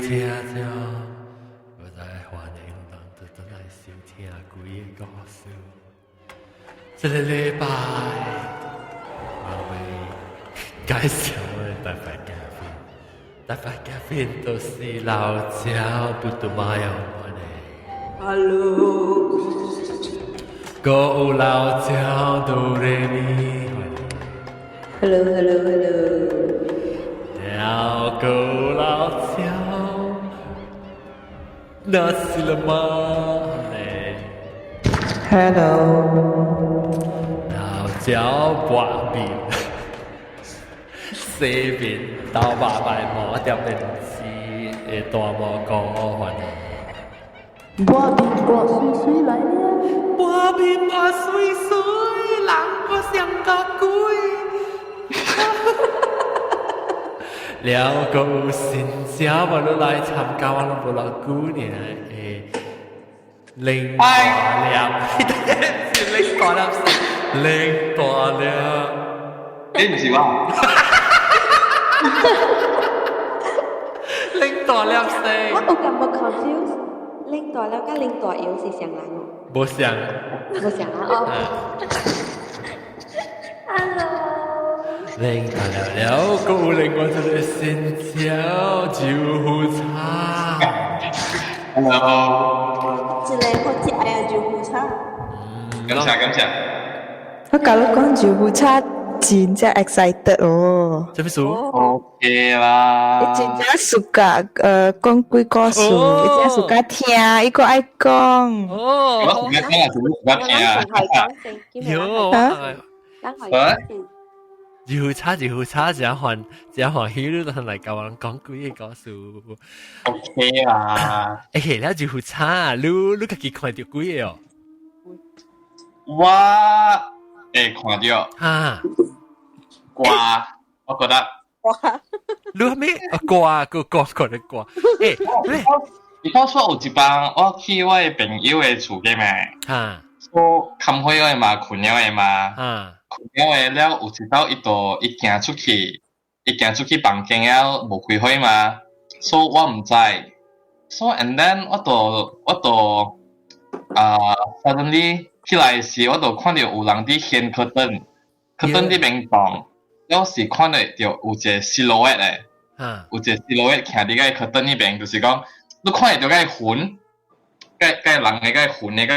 聽眾，我再歡迎咱轉來收聽鬼故事。這個禮拜，我會介紹我的特別嘉賓，特別嘉賓都是老焦不都馬有我的。 Hello，閣有老焦哆來咪。 Hello Hello Hello。了閣有老焦，那是了嗎？ Hello，老焦抹面，洗面豆肉塊毛條面是的大蘑菇，歡迎。抹面抹水水來了。抹面抹水水，人閣上較貴。了閣有新正我都來參加，我攏無偌久爾的零大粒，是零大粒是零大粒。你唔是我？零大粒聲。我有感覺 confused，拎大粒佮拎大腰是相人哦？無相。無相啊哦。Hello。零大粒了，閣有另外一個新椒酒壺茶。 Hello。一個好食的酒壺茶。感謝感謝。我甲你講酒壺茶真正 excited 哦。啥物事？ OK 啦。伊真正 suka 講鬼故事，伊真 suka 聽，伊閣愛講。哦。我 suka 聽啊，suka 聽啊。喲。啊？酒壺茶，酒壺茶，真歡真歡喜，你都來共阮講鬼個故事。 OK 啦。欸，了酒壺茶，你家己看著鬼个哦？我會看著。哈。掛，我覺得。掛。你啥物？掛個掛個咧掛。欸，你講說有一班，我去我的朋友的厝個嘛。我崁火的嘛，睏了的嘛。睏了的了，有一擺伊就伊行出去，伊行出去房間了，無開火嘛，所以我毋知。So and then 我就啊 suddenly 起來時，我就看著有人佇掀 curtain，curtain 佇邊動，了是看著有一個 silhouette 的，有一個 silhouette 徛佇个 curtain 彼邊，就是講你看會著个魂，个人的个魂的个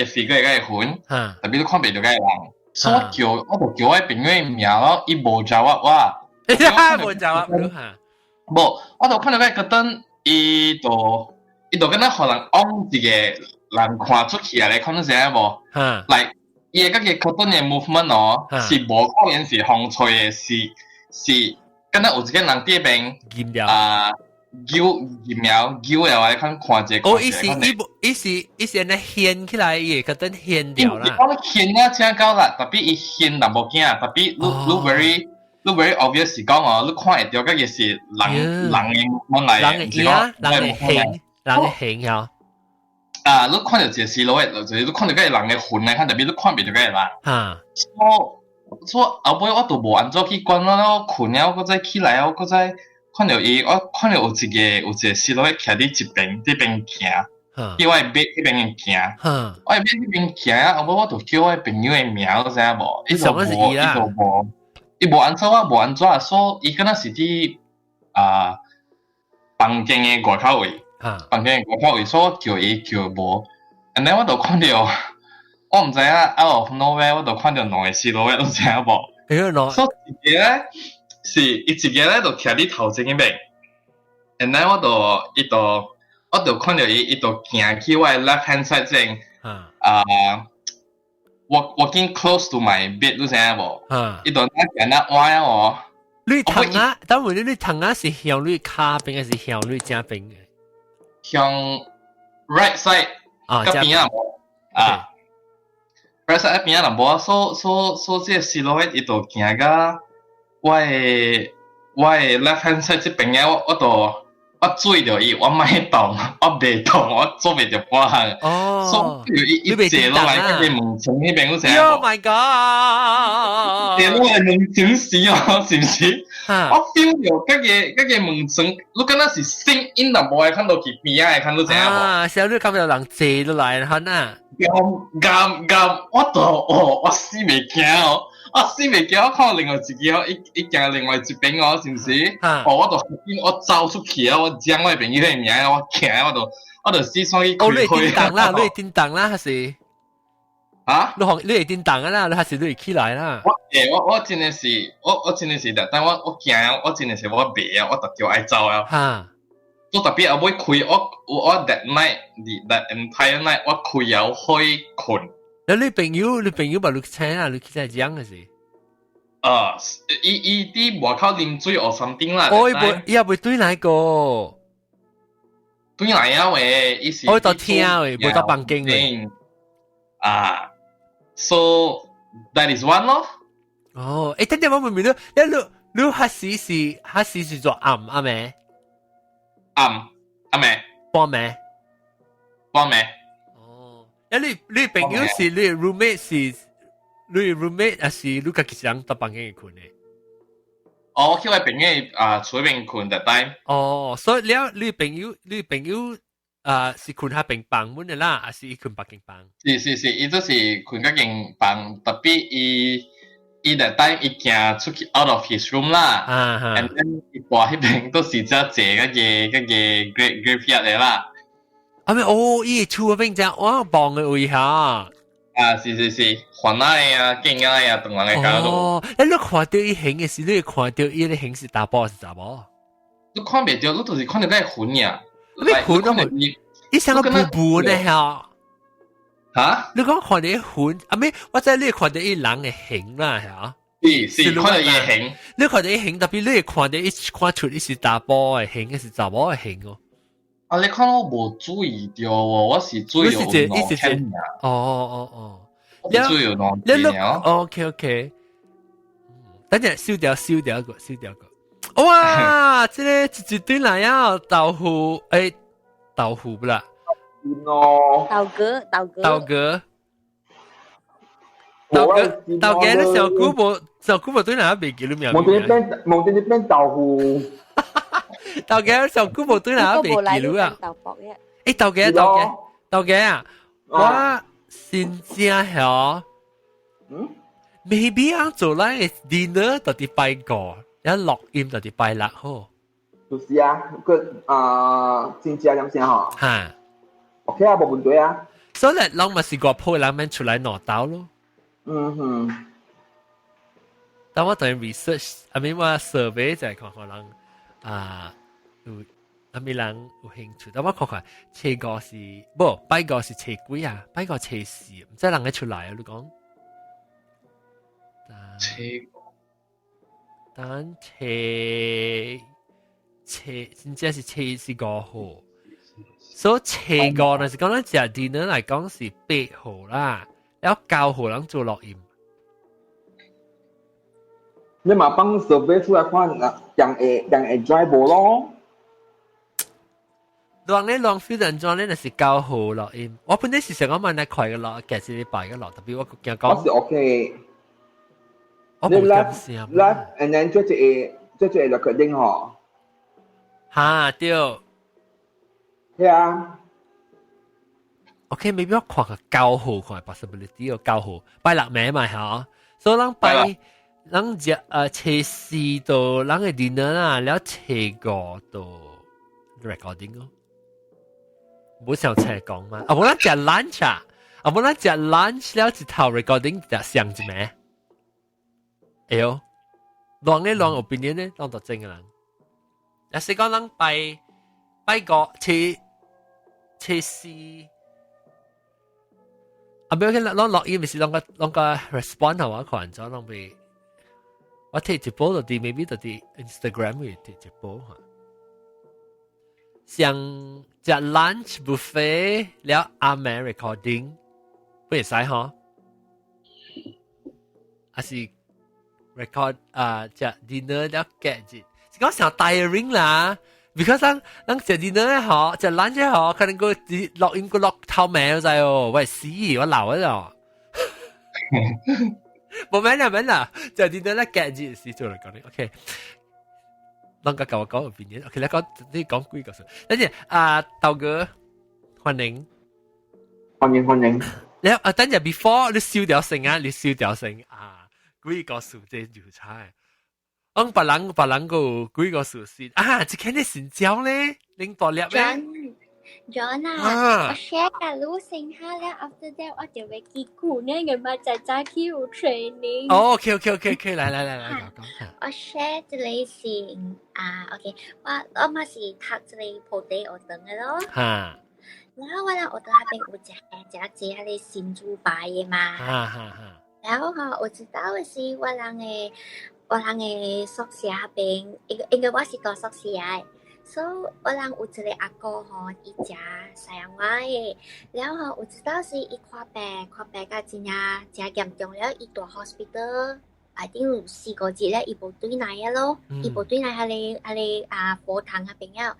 figure 的个魂，特別你看袂著个人。所以我叫我就叫我朋友的名咯，伊無答我。無答你哈？無，我就看著個 curtain，伊就敢若予人往一個人看出去啊！你看到啥無？來，伊的個 curtain 的 movement 哦，是無可能是風吹的，是敢若有一個人佇邊啊，揪入苗揪了，你看看者。哦，伊是伊無，伊是伊是按呢掀起來，伊會 curtain 掀掉啦。我掀啊，正夠啦，特別伊掀淡薄仔，特別你 very 你 very obvious 是講哦，你看會著個是人人的 movement 來的，人的影，人的形，人的形啊。啊，你看著一個 silhouette，就是你看著個人的魂來看，特別你看袂著個人。所以後尾我都無按怎去管咯，我睏了，閣再起來，我閣再看著伊，我看著有一個 silhouette 徛佇一邊，佇邊行，佇我的 bed 彼邊行，我的 bed 彼邊行啊，後尾我就叫我的朋友的名，你知影無？伊就無，伊就無，伊無按怎，我無按怎，所以伊敢若是佇啊房間的外口位，房間的外口位，所以我叫伊叫無，and then 我就看著，我毋知影 out of nowhere，我就看著兩個 silhouette，你知影無？所以一個咧是伊一個咧就徛佇頭前彼邊，and then 我就看著伊，伊就行去我的 left hand side 這邊，啊，walking close to my bed，你知影無？伊就那行那歪啊哦。你頭仔，等會你頭仔是向你跤邊，還是向你正邊嘅？向 right side 啊，嗰邊啊，啊，right side 邊啊，無所這個 silhouette 伊就行到我的 left hand side 這邊啊，我就我追著伊，我莫動，我袂動，我做袂著半項。哦，所以伊一坐落來，嗰個門窗彼邊，有知？Oh my god！坐落來門窗時哦，是毋是？我 feel 著嗰個門窗，你敢若是聲音都無會看到去邊仔會看到知影無？啊，小你感覺有人坐落來，哈呐？咁咁咁，我都哦，我死袂驚哦。我死袂驚，我看另外一個哦，伊伊行另外一邊哦，是毋是？哦，我就我走出去啊！我講我朋友的名，我行，我就四處去哦，你會叮當啦，你會叮當啦，還是？啊？你你會叮當啊啦，你還是你會起來啦？我欸，我真的是，我真的是，但我驚，我真的是我袂啊，我特著愛走啊。做特別後尾開，我 that night that entire night 我開了去睏。那你朋友把你請啊，你起來講的是？啊，伊伊佇外口啉水 or something 啦。哦，伊袂，伊也袂對來個。對來啊喂，伊是。我到聽喂，無到房間喂。啊，so that is one 咯。哦，欸，等陣我問問你，你你彼時是彼時是做暗啊未？暗暗暝？半暝？半暝。哦，欸，你朋友是你 roommate 是你 roommate 還是你家己一人到房間去睏的？哦，我去我朋友啊厝邊睏就帶。哦，所以了你朋友啊是睏彼邊房門的啦，還是伊睏別間房？是是是，伊就是睏嗰間房，特別伊就帶伊行出去 out of his room 啦，and then 伊蹛彼邊都是只坐嗰個 graveyard 的啦。啊咩？哦，伊厝嗰邊只我望的位下。啊，是是是，番仔的啊，囝仔的啊，唐人的家都。哦，欸，你看著伊形的時，你會看著伊的形是查埔還是查某？你看袂著，你就是看著個魂爾。你魂都伊像個布布呢嚇。嚇？你講看著魂，啊咩？我知你看著伊人的形啦嚇。是是，看著伊的形。你看著伊形，特別你會看著伊看出伊是查埔的形，還是查某的形哦？啊！你看我無注意著喎，我是注意有兩天。哦哦哦，我注意有兩天哦。 OK OK，等陣燒掉燒掉一個，燒掉一個。哇！這個一一堆來啊，豆腐欸，豆腐不啦？咯。豆哥，豆哥。豆哥。豆哥，豆哥，你小姑無小姑無對哪未記你名？無佇咧變，無佇咧變豆腐。豆哥，小姑無對哪未記錄啊？豆腐嘅。欸，豆哥，豆哥，豆哥啊！我新正曉，maybe 啊做咱的 dinner 到佇拜五，一錄音就佇拜六好。就是啊，個啊真正點先吼。哈。 OK 啊，無問題啊。所以攏嘛是個鋪人免出來攞刀咯。嗯哼。但我等於 research，I mean 我 survey 就係看看人啊有啥物人有興趣。但我看看，初五是無拜五是初幾啊？拜五初四，毋知人會出來啊？你講。初等初初真正是初四5號，所以初五若是講咱食 dinner 來講是8號啦，然後9號人做錄音。你嘛放 survey 出來看，人會 drive 無咯？人咧浪費人裝咧，就是9號錄音。我本來是想講問你快個錄，其實禮拜個錄，特別我驚講。我是 OK。我你 live live and then 做一個 recording 吼。哈對。係啊。 OK，maybe 我看個九號看 possibility 哦，九號拜六暝嘛嚇，所以咱拜咱食初四到咱嘅 dinner 啦，了初五到 recording 咯。冇想出來講嘛？啊，無咱食 lunch 啊，啊無咱食 lunch 了一頭 recording 就上一暝。哎喲，亂咧亂 opinion 咧，亂到真個人。若是講咱拜拜五初初四。啊，不要緊，攏錄音，咪是攏個 respond 係我看咗，攏被我睇直播就佇 maybe 就佇 Instagram 會睇直播嚇。像食 lunch buffet 了暗暝 recording，不會使嗬？還是 record 啊，食 dinner 了夾住，是講上 tiring 啦。，because 咱咱食 dinner 咧嗬，食 lunch 咧嗬，可能個落應該落頭尾就哦，喂死，我老咗。冇咩啦，咩啦，就 dinner 咧夾住時做嚟講咧，OK。攏個教我講opinion，OK，你講你講幾個數，等陣啊，豆哥歡迎，歡迎歡迎。你啊，等陣 before 你燒掉聲啊，你燒掉聲啊，幾個數這就差。我別人別人個幾個數先啊，這看你成交咧，拎大粒咩？ John 啊，我 share 甲你先下了，after that 我就會去困呢個嘛，早早去有 training。哦，OK，來來來來，講。我 share 這個是啊，OK，我我嘛是讀這個普地學堂的咯。然後我人學堂那邊有一個一個迄個神主牌的嘛。然後吼，有一道是我人的宿舍那邊，因為我是住宿舍的。所以我人有一個阿哥吼，伊食西洋話的，然後吼有一道是伊看病，看病甲真正真嚴重了，伊蹛 hospital，I think 有4個月咧，伊無轉來啊咯，伊無轉來彼個啊佛堂彼邊了。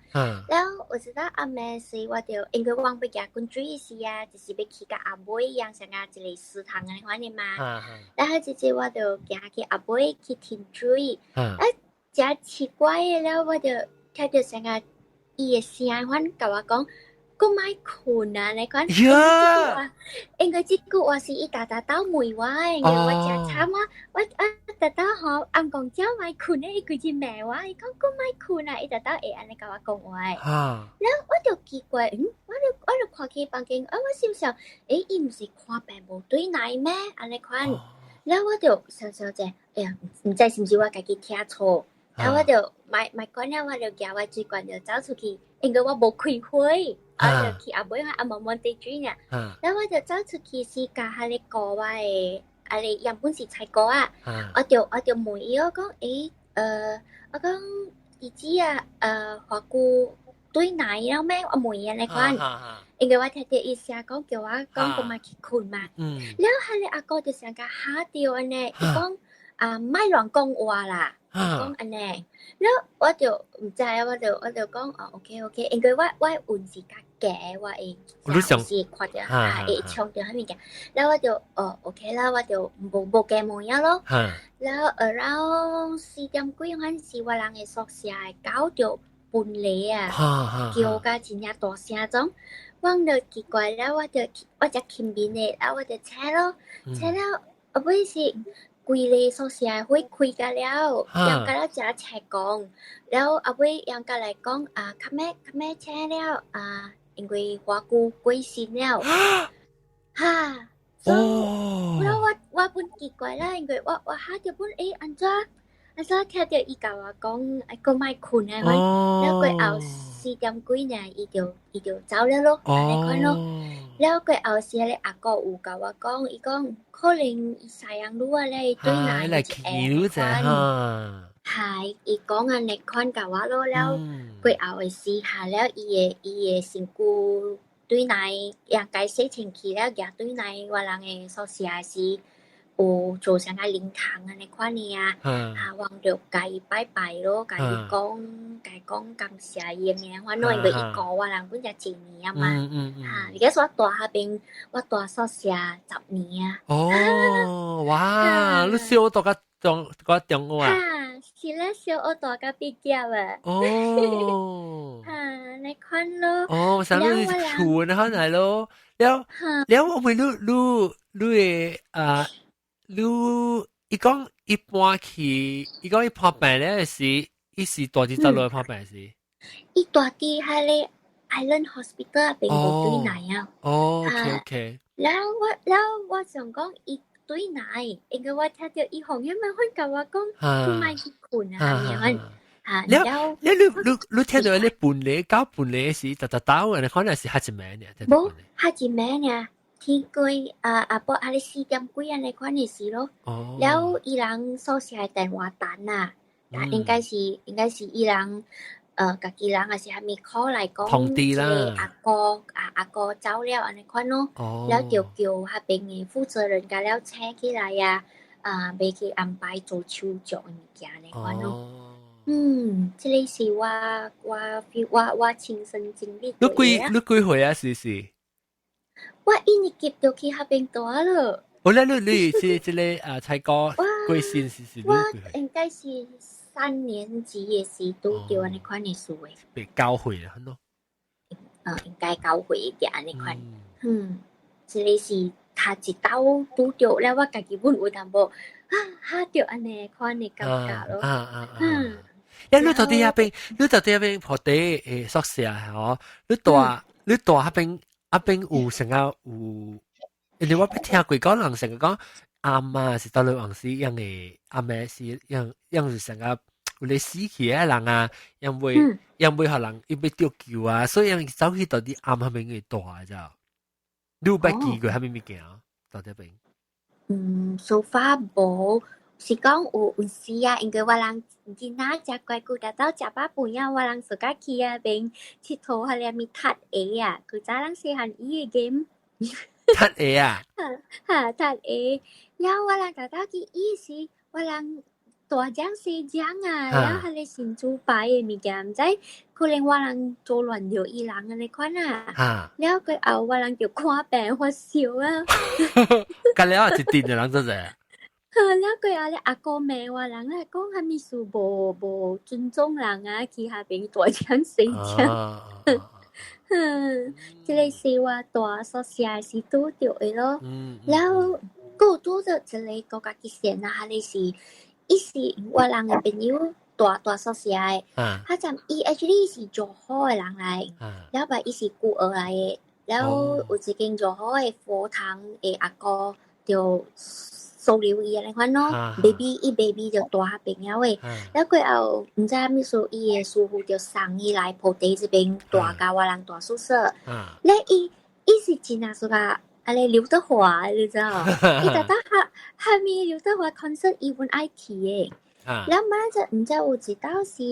然後有一道暗暝時，我就因為我欲行滾水時啊，就是欲去到後尾樣像啊一個食堂按呢款的嘛。然後直接我就行去後尾去停水，啊，真奇怪的了，我就聽著啥個伊的聲款共我講，閣莫睏啊！你講，因為這句話是伊逐逐兜問我的，因為我誠慘啊！我啊逐逐吼暗講叫莫睏咧，伊規日罵我，伊講閣莫睏啊！伊逐逐會按呢共我講話。然後我就奇怪，嗯，我就看去房間，啊，我心想，欸，伊毋是看病無轉來咩？按呢款，然後我就想想者，哎呀，毋知是毋是我家己聽錯。然後我就莫莫管了，我就舉我水罐就走出去，因為我無開火，我就去後尾阿毛毛地水呢。然後我就走出去是共彼個顧我的，啊個原本是菜哥啊，我就問伊我講，欸，我講弟姊啊，華姑轉來了咩？我問伊按呢款，因為我聽著伊聲講叫我講閣莫去睏嘛。然後彼個阿哥就成個嚇著按呢，伊講啊，莫亂講話啦。講按呢，然後我就毋知，我就講哦，OK OK，因為我運是較低，我會是看著啊會衝著彼物件，然後我就哦 OK 啦，我就無加問啊咯。然後 around 4點幾，反是我人的宿舍的狗就分離啊，叫甲真正大聲種，我就奇怪了，我就我才輕眠的，然後我就醒咯，醒了後尾是規个宿舍火開甲了，人甲了誠赤光，然後後尾人甲來講啊，較欲較欲醒了啊，因為華姑過身了，哈，所以我我本奇怪啦，因為我嚇著本欸按怎按怎聽著伊共我講愛閣莫睏啊，然後過後4點幾爾，伊就走了咯，按呢款咯。了過後時，彼個阿哥有共我講，伊講可能伊西洋女仔咧對來來求者哈，係伊講按呢款共我咯，了過後的時下了，伊的身軀轉來應該洗清氣了，舉轉來我人的宿舍時有做啥個靈堂按呢款的啊，啊，我就共伊拜拜咯，共伊講，共伊講感謝伊的名，反正因為伊顧我人本才一年啊嘛，哈，而家我蹛彼邊，我蹛宿舍10年啊。哦，哇，你小學讀甲中讀中學啊？哈，是咧，小學蹛甲畢業啊。哦。哈，按呢款咯。哦，啥你厝然後來咯，了了，我們你你的啊，你伊講伊搬去，伊講伊破病咧時，伊是蹛佇佗落破病時？伊蹛佇彼個 Island Hospital 彼邊無轉來啊。哦，OK OK。然後我想講伊轉來，因為我聽著伊紅迄物款共我講，閣莫去睏啊，咁樣。嚇，了你聽著你半暝九半暝時，逐逐兜，你可能是較一暝爾。無，較一暝爾。天幾啊啊不，啊你4點幾按呢款的時咯。了伊人宿舍的電話單啊，應該是伊人家己人還是啥物 call 來講，通知啦。阿哥啊阿哥走了按呢款咯。了就叫彼邊的負責人共了請起來啊，啊，欲去安排做手續的物件按呢款咯。嗯，這個是我親身經歷過你幾你幾歲啊？是是。我一年級就去彼邊蹛囉。好咧，你是這個啊，蔡哥貴姓是是？我應該是3年級的時拄著按呢款的事的。被教會啊，喏。應該教會嘅按呢款。嗯，這個是頭一道拄著了，我家己本有淡薄啊嚇著按呢款的感覺咯。嗯。因你到底彼邊，你到底彼邊破地誒宿舍吼？你蹛彼邊有成個有，因為我捌聽過講人成個講阿媽是到底還是樣的，阿媽是樣樣是成個有咧死去的人啊，因為予人伊欲著救啊，所以𪜶走去到底暗彼邊去蹛咋？你有捌見過啥物物件？到這邊？嗯，so far 無。是講有時啊，因為我人囡仔食乖久，達到食飽飯啊，我人自家去彼邊𨑨迌彼个物踢鞋啊，古早人細漢伊个 game。踢鞋啊？哈，踢鞋。了我人達到去伊時，我人大隻細隻啊，了彼個神主牌的物件，毋知可能我人做亂著伊人按呢款啊。了過後我人就看病發燒啊。甲了一陣的人做者。了過後咧，阿哥罵我人咧，講啥物事無尊重人啊，去彼邊大聲細聲。哼，這個是我蹛宿舍時拄著的咯。了，閣有拄著一個閣較吉善啊，彼個是，伊是我人的朋友蹛蹛宿舍的。彼陣伊 actually 是柔佛的人來，了但伊是孤兒來的。了有一間柔佛的佛堂的阿哥就收留伊按呢款咯，baby 伊 baby 就蹛彼邊了的，了過後毋知啥物事，伊的師傅就送伊來菩提這邊蹛佮我人蹛宿舍。了伊伊是真正 suka 按呢劉德華，你知無？伊逐逐哈哈物劉德華 concert 伊阮愛去的。了媽就毋知有一道是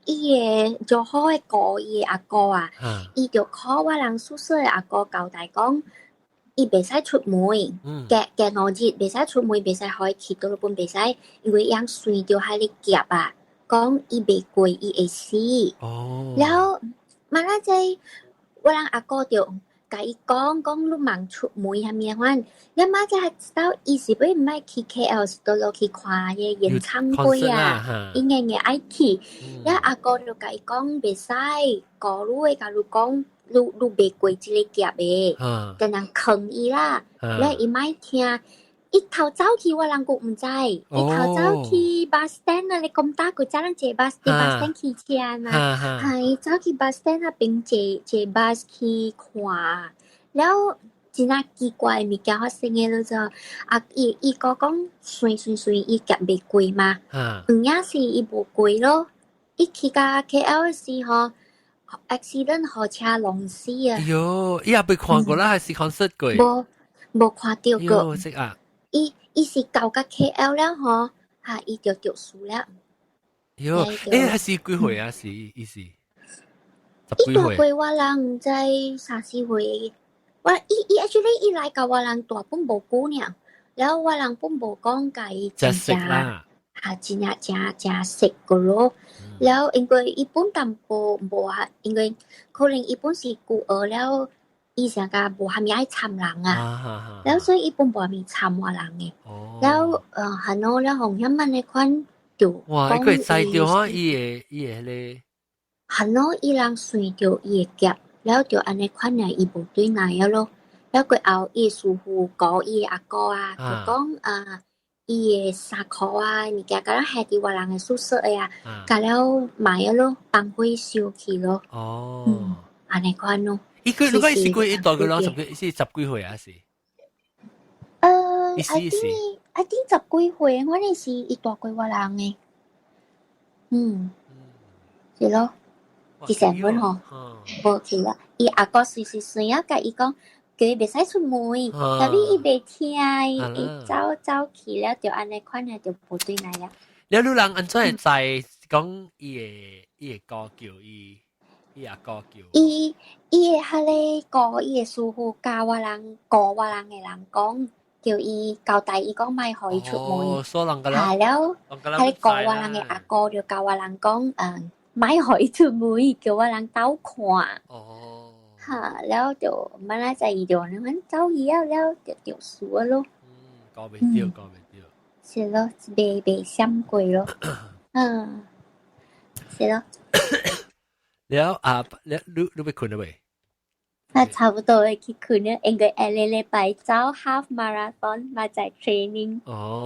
伊的柔佛的哥，伊的阿哥啊，伊就 call 我人宿舍的阿哥交代講，伊袂使出門，隔隔2日袂使出門，袂使予伊去佗落本袂使，因為𪜶算著彼个劫啊，講伊袂過伊會死。了，嘛仔這我人阿哥就共伊講講你茫出門啥物款，了媽才才知道伊是欲毋愛去 KL 是佗落去看彼個演唱會啊，伊硬硬愛去，了阿哥就共伊講袂使，哥你會共你講。你袂過這個劫的，等人勸伊啦，了伊莫聽，伊偷走去我人閣毋知，伊偷走去 bus stand 啊，你講搭古早人坐 bus 佇 bus stand 騎車嘛，係走去 bus stand 彼邊坐坐 bus 去看，了真正奇怪的物件發生的咯就，啊伊伊哥講算算算，伊劫袂過嘛，有影是伊無過咯，伊去到 KL 的時候，accident 予車弄死啊！喲，伊也袂看過啦，還是 concert 過？無無看著過。識啊！伊是到甲 KL 了吼，哈，伊就著事了。喲，欸，還是幾歲啊？是伊是十幾伊大歲？過我人毋知三四歲。我伊伊 actually 伊來共我人蹛本無久爾，了我人本無講共伊真識啦。哈，真正誠誠熟個咯。了，因為伊本淡薄無啊，因為可能伊本是孤兒了，伊成個無蝦米愛參人啊，了所以伊本無蝦米參我人的。了，係喏，了紅險按呢款就哇，伊會知著吼，伊的彼個。係喏，伊人算著伊的劫，了就按呢款爾，伊無對來了咯。了過後，伊師傅講伊的阿哥啊，就講啊。伊的衫褲啊，物件，共咱還佇我人的宿舍的啊，共了賣了咯，放火燒去咯。哦，按呢款咯。伊佢如果伊是幾，伊大過人十幾，是十幾歲啊是？I think I think 十幾歲，我那是伊大過我人的。嗯，是咯，之前本吼，無去啦。伊阿哥隨隨隨啊，共伊講，叫伊袂使出門，但是伊袂聽，伊走走去了，就按呢款啊，就無轉來了。了，你人按怎會知講伊的哥叫伊，伊阿哥叫？伊伊的彼個哥，伊的師傅教我人，教我人的人講，叫伊交代伊講莫予伊出門。哦，所人個啦，係了，係講我人嘅阿哥就教我人講，莫予伊出門，叫我人鬥看。哦。嚇，了就本來在伊就那樣走去了，了就著輸咯。嗯，講袂著，講袂著。是咯，袂袂閃過咯。嗯，是咯。了啊，了你你欲睏了未？那差不多會去睏了，應該下個禮拜走 half marathon 嘛在 training。哦。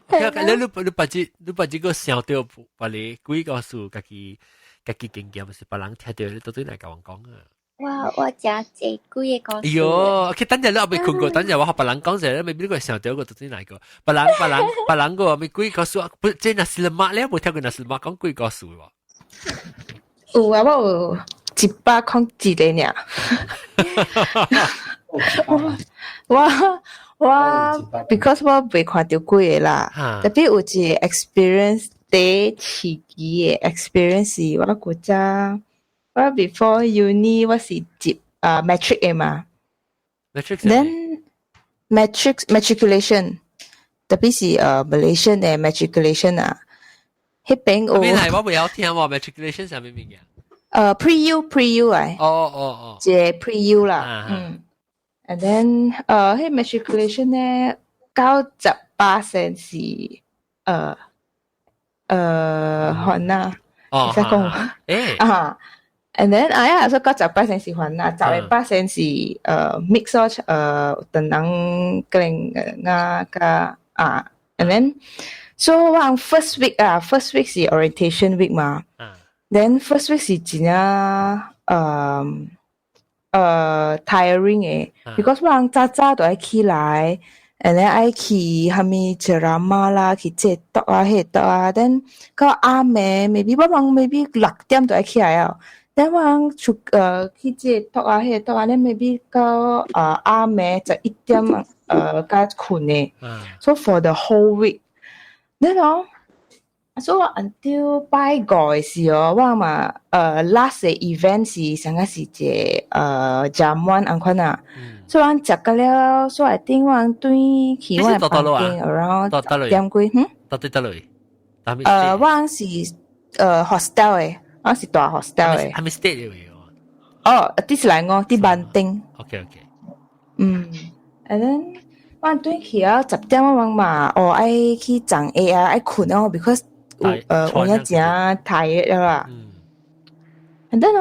你你你捌這你捌這個想著別个鬼故事，家己家己經驗是別人聽著，你到底來共我講啊？我我誠濟幾个故事。哎喲，去等陣你猶未睏過，等陣我予別人講者，未必你會想著個到底哪個？別人別人別人個咩鬼故事？不，這 nasi lemak 咧，無聽過 nasi lemak 講鬼故事喎。有啊，我有101個爾。我我我，because 我未看著幾个啦，特別有一個 experience 第刺激的 experience 是我古早，我 before uni 我是接啊 matric 的嘛，matric then matric matriculation，特別是Malaysian 的 matriculation 啊，彼邊有。咩嚟？我未曉聽喎，matriculation 啥物物件？ Pre U pre U 啊，哦哦哦，一個 pre U 啦，嗯，and then 彼 matriculation 咧，90%是番仔，會使講誒啊，and then 哎呀，所以90%是番仔，10%是mix 咯，唐人可能啊佮啊，and then so 我 first week 啊，first week 是 orientation week 嘛。Then first week 是真正tiring 的，because 我人早早就愛起來，and then 愛去蝦米 ceramah 啦，去這桌啊，彼桌啊，then 到暗暝，maybe 我人 maybe 6點就愛起來啊。then 我人出去這桌啊，彼桌啊，then maybe 到暗暝11點才睏的。So for the whole week，then 哦。所以我 until 拜五的時候，我嘛last 的 event 是上個是一個jamuan 按款啊，所以我食過了，所以 I think 我轉去我的房間 around 10點幾，嗯？到底佗落？我是hostel 的，我是蹛 hostel 的。還沒 state 的哦，佇是來我佇班頂。 OK。嗯，and then 我轉去啊，10點我嘛，哦愛去送下啊，愛睏哦，because 有有影誠 tired 了啦。And then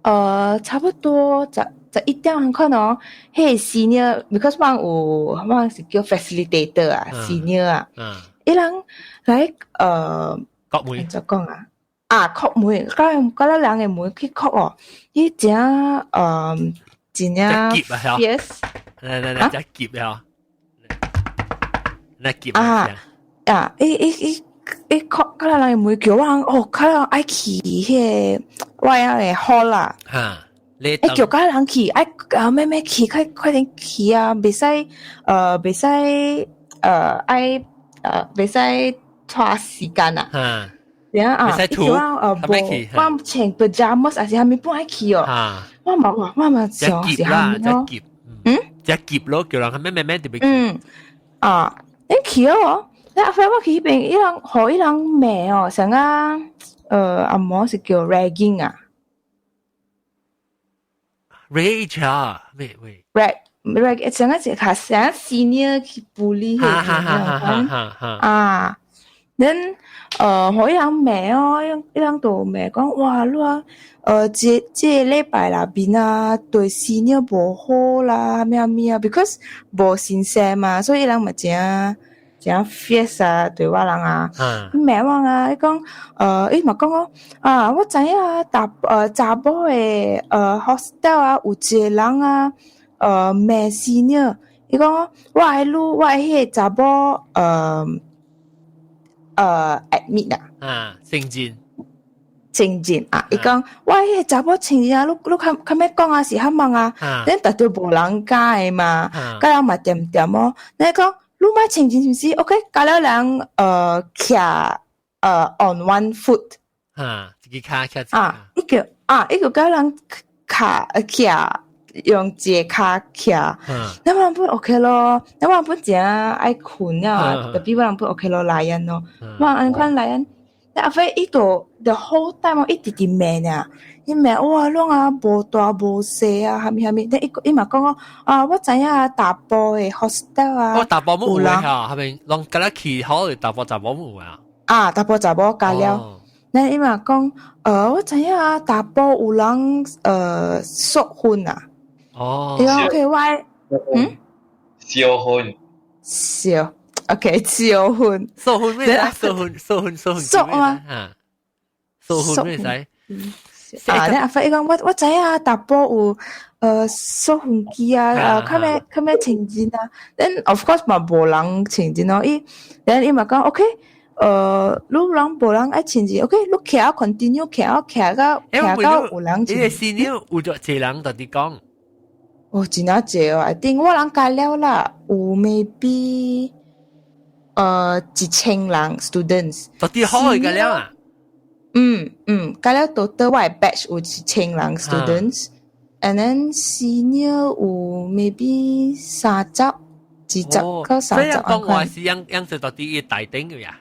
我差不多11點按款哦，彼個 senior，because 我有我是叫 facilitator 啊，senior 啊，伊人來叩門怎講啊？啊，叩門，佮佮咱人的門去叩哦，伊誠真正 fierce，來來來，誠急啊，來急啊啊！伊伊伊伊叩佮咱人的門叫我人哦，較人愛去彼個我的 hall 啦。哈，伊叫佮人去，愛啊咩咩去，快快點去啊！袂使袂使愛袂使拖時間啊。然後啊，伊叫我無，我穿 pajamas 還是啥物本愛去哦。我嘛我我嘛想是啥物咯？嗯，誠急咯，叫人咩咩咩特別。嗯，啊，你去哦，你阿飛我去彼邊，伊人予伊人罵哦，像啊，阿毛是叫 ragging 啊。 rage 啊，咩喂？rag rag，像啊是較像 senior 去 bully 彼種啊。then 予伊人罵哦，伊人就罵講哇，你啊，這這个禮拜內面啊，對 senior 無好啦，咩咩啊，because 無新鮮嘛，所以伊人嘛誠誠 fierce 啊，對我人啊，罵我啊，伊講，伊嘛講哦，啊，我知影啊，查查某的hostel 啊，有一個人啊，罵 senior，伊講我愛愈我愛彼個查某admit 啊，啊，承認，承認啊！伊講我彼個查某承認啊，你你較較欲講啊是較忙啊，恁特著無人敢的嘛，佮人嘛恬恬哦。你講你莫承認是毋是？OK，佮了人徛on one foot，啊，一个跤徛啊，伊叫啊，伊叫佮人跤徛用一个跤徛。你我人本 OK 咯，你我人本真愛睏啊，特別我人本 OK 咯，來人咯，我人按款來人，你阿飛伊就 the whole time 伊直直罵啊，伊罵哇，攏啊無大無細啊，蝦米蝦米，你伊伊嘛講講啊，我知影大埔的 hostel 啊，哦，大埔冇有嚇，係咪攏敢若去好大埔查某有啊？啊，大埔查某加了。你伊嘛講，我知影啊，大埔有人縮婚啊。哦。伊講 OK，我嗯？燒婚。燒，OK，燒婚。燒婚咩？燒婚，燒婚，燒婚。縮啊！燒婚咩使？啊！你阿發伊講我知影大埔有縮婚機啊，較咩較咩情人啊？Then of course 嘛無人情人咯，伊，then 伊嘛講 OK。你人無人愛前進，OK，你徛 continue 徛徛到徛到有人前。你個 senior 有咗濟人到底講？哦，真啊濟哦，I think 我人加了啦，有 maybe 1000人 students。到底好嘅了啊？嗯嗯，加了 total 我 batch 有1000人 students，and then senior 有 maybe 30、20到30。所以講話是樣樣就到底大頂嘅呀？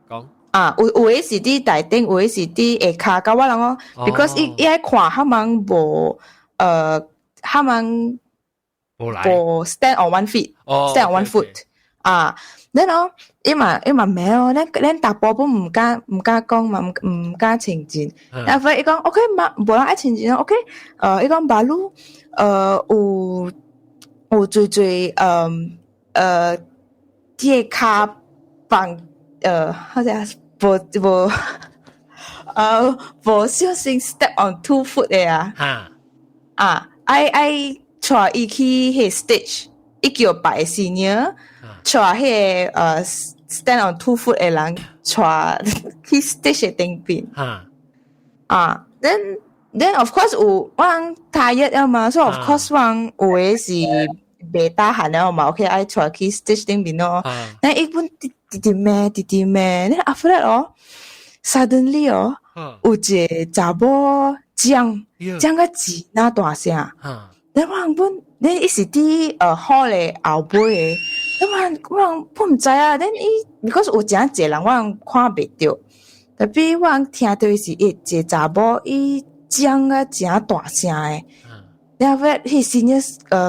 講啊，有有的是佇大頂，有的是佇下跤。甲我人哦，because 伊伊愛看他們無他們無來無 stand on one feet，stand on one foot 啊。然後伊嘛咩哦，咱大埔本毋敢講嘛，毋敢前進。然後伊講 OK 嘛，無人愛前進哦，OK。伊講馬路有濟濟這個跤放。好像無無無小心 step on two foot 的啊，啊，愛愛帶伊去彼 stage，伊叫別 senior，帶彼個stand on two foot 的人帶去 stage 的頂邊，啊，then of course 有我人 tired 了嘛，所以 of course 我人有的是袂 tahan 了嘛，OK 愛帶去 stage 頂邊咯，但伊本直直罵直直罵，then after that 哦，suddenly 哦，有一個查某講講個真若大聲，你我人本你伊是佇hall 的後尾的，你我人本毋知啊，then 伊 because 有誠濟人我人看袂著，特別我人聽著伊是一個查某伊講個誠大聲的，然後彼時陣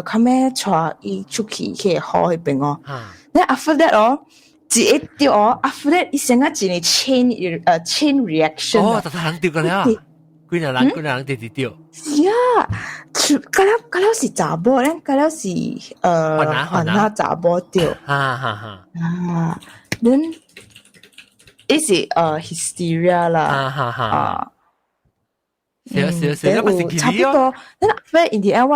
較尾帶伊出去彼個 hall 彼邊哦，then after that 哦。一個著哦，after that 伊先個一個 chain reaction。哦，逐人著個了，幾個人幾個人直直著。是啊，甲了甲了是查某，咱甲了是番仔查某著。哈哈哈。啊，then 伊是hysteria 啦。哈哈哈。啊。是是是，那麼是差不多。咱反正 in the end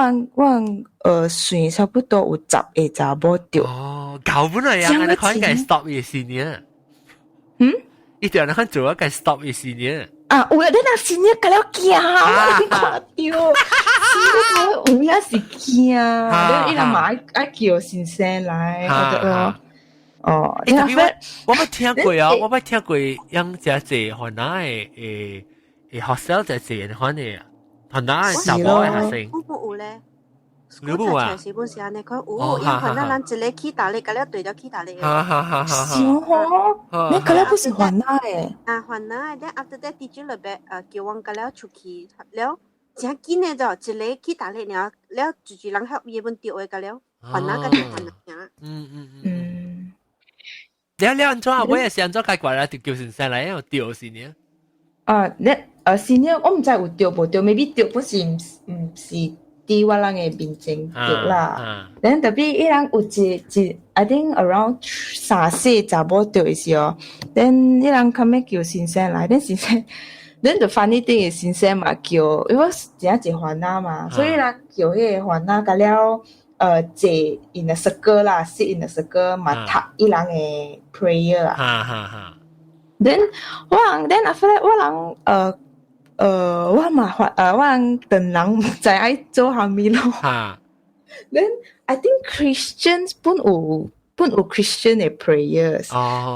我算差不多有10個查某著。哦，搞本來啊，你看該 stop 伊 senior。嗯？一定你看做啊，該 stop 伊 senior。啊，有啊，你若 senior 甲了驚，我看到，senior 有影是驚，你伊人嘛愛愛叫先生來，我就哦，特別我捌聽過啊，我捌聽過養只濟番仔的誒學校就濟番的番仔的查某的學生。有無有咧？有無啊？是本是按呢款有，因為番仔人一個起大力，甲了對了起大力。哈哈哈！哈是哦，你甲了不是番仔的。啊，番仔的，then after that teacher 就別叫阮甲了出去了，真緊的就一個起大力爾，了一一人help 伊本著的甲了，番仔甲番仔。嗯嗯嗯。了了按怎？我也是按怎解決啦？就叫先生來，因為著是呢。啊，你senior 我毋知有著無著，maybe 著不是毋是佇我人的面前著啦。then 特別伊人有一一，I think around 三四查某著的時候，then 伊人較尾叫先生來，then 先生，then the funny thing 是先生嘛叫，因為真濟番仔嘛，所以人叫彼個番仔甲了坐 in a circle 啦，sit in a circle 嘛讀伊人的 prayer 啊。哈哈哈。 then 我人 then after that 我人我嘛發我人等人毋知愛做啥物咯。Then I think Christians 本有 Christian 的 prayers。哦。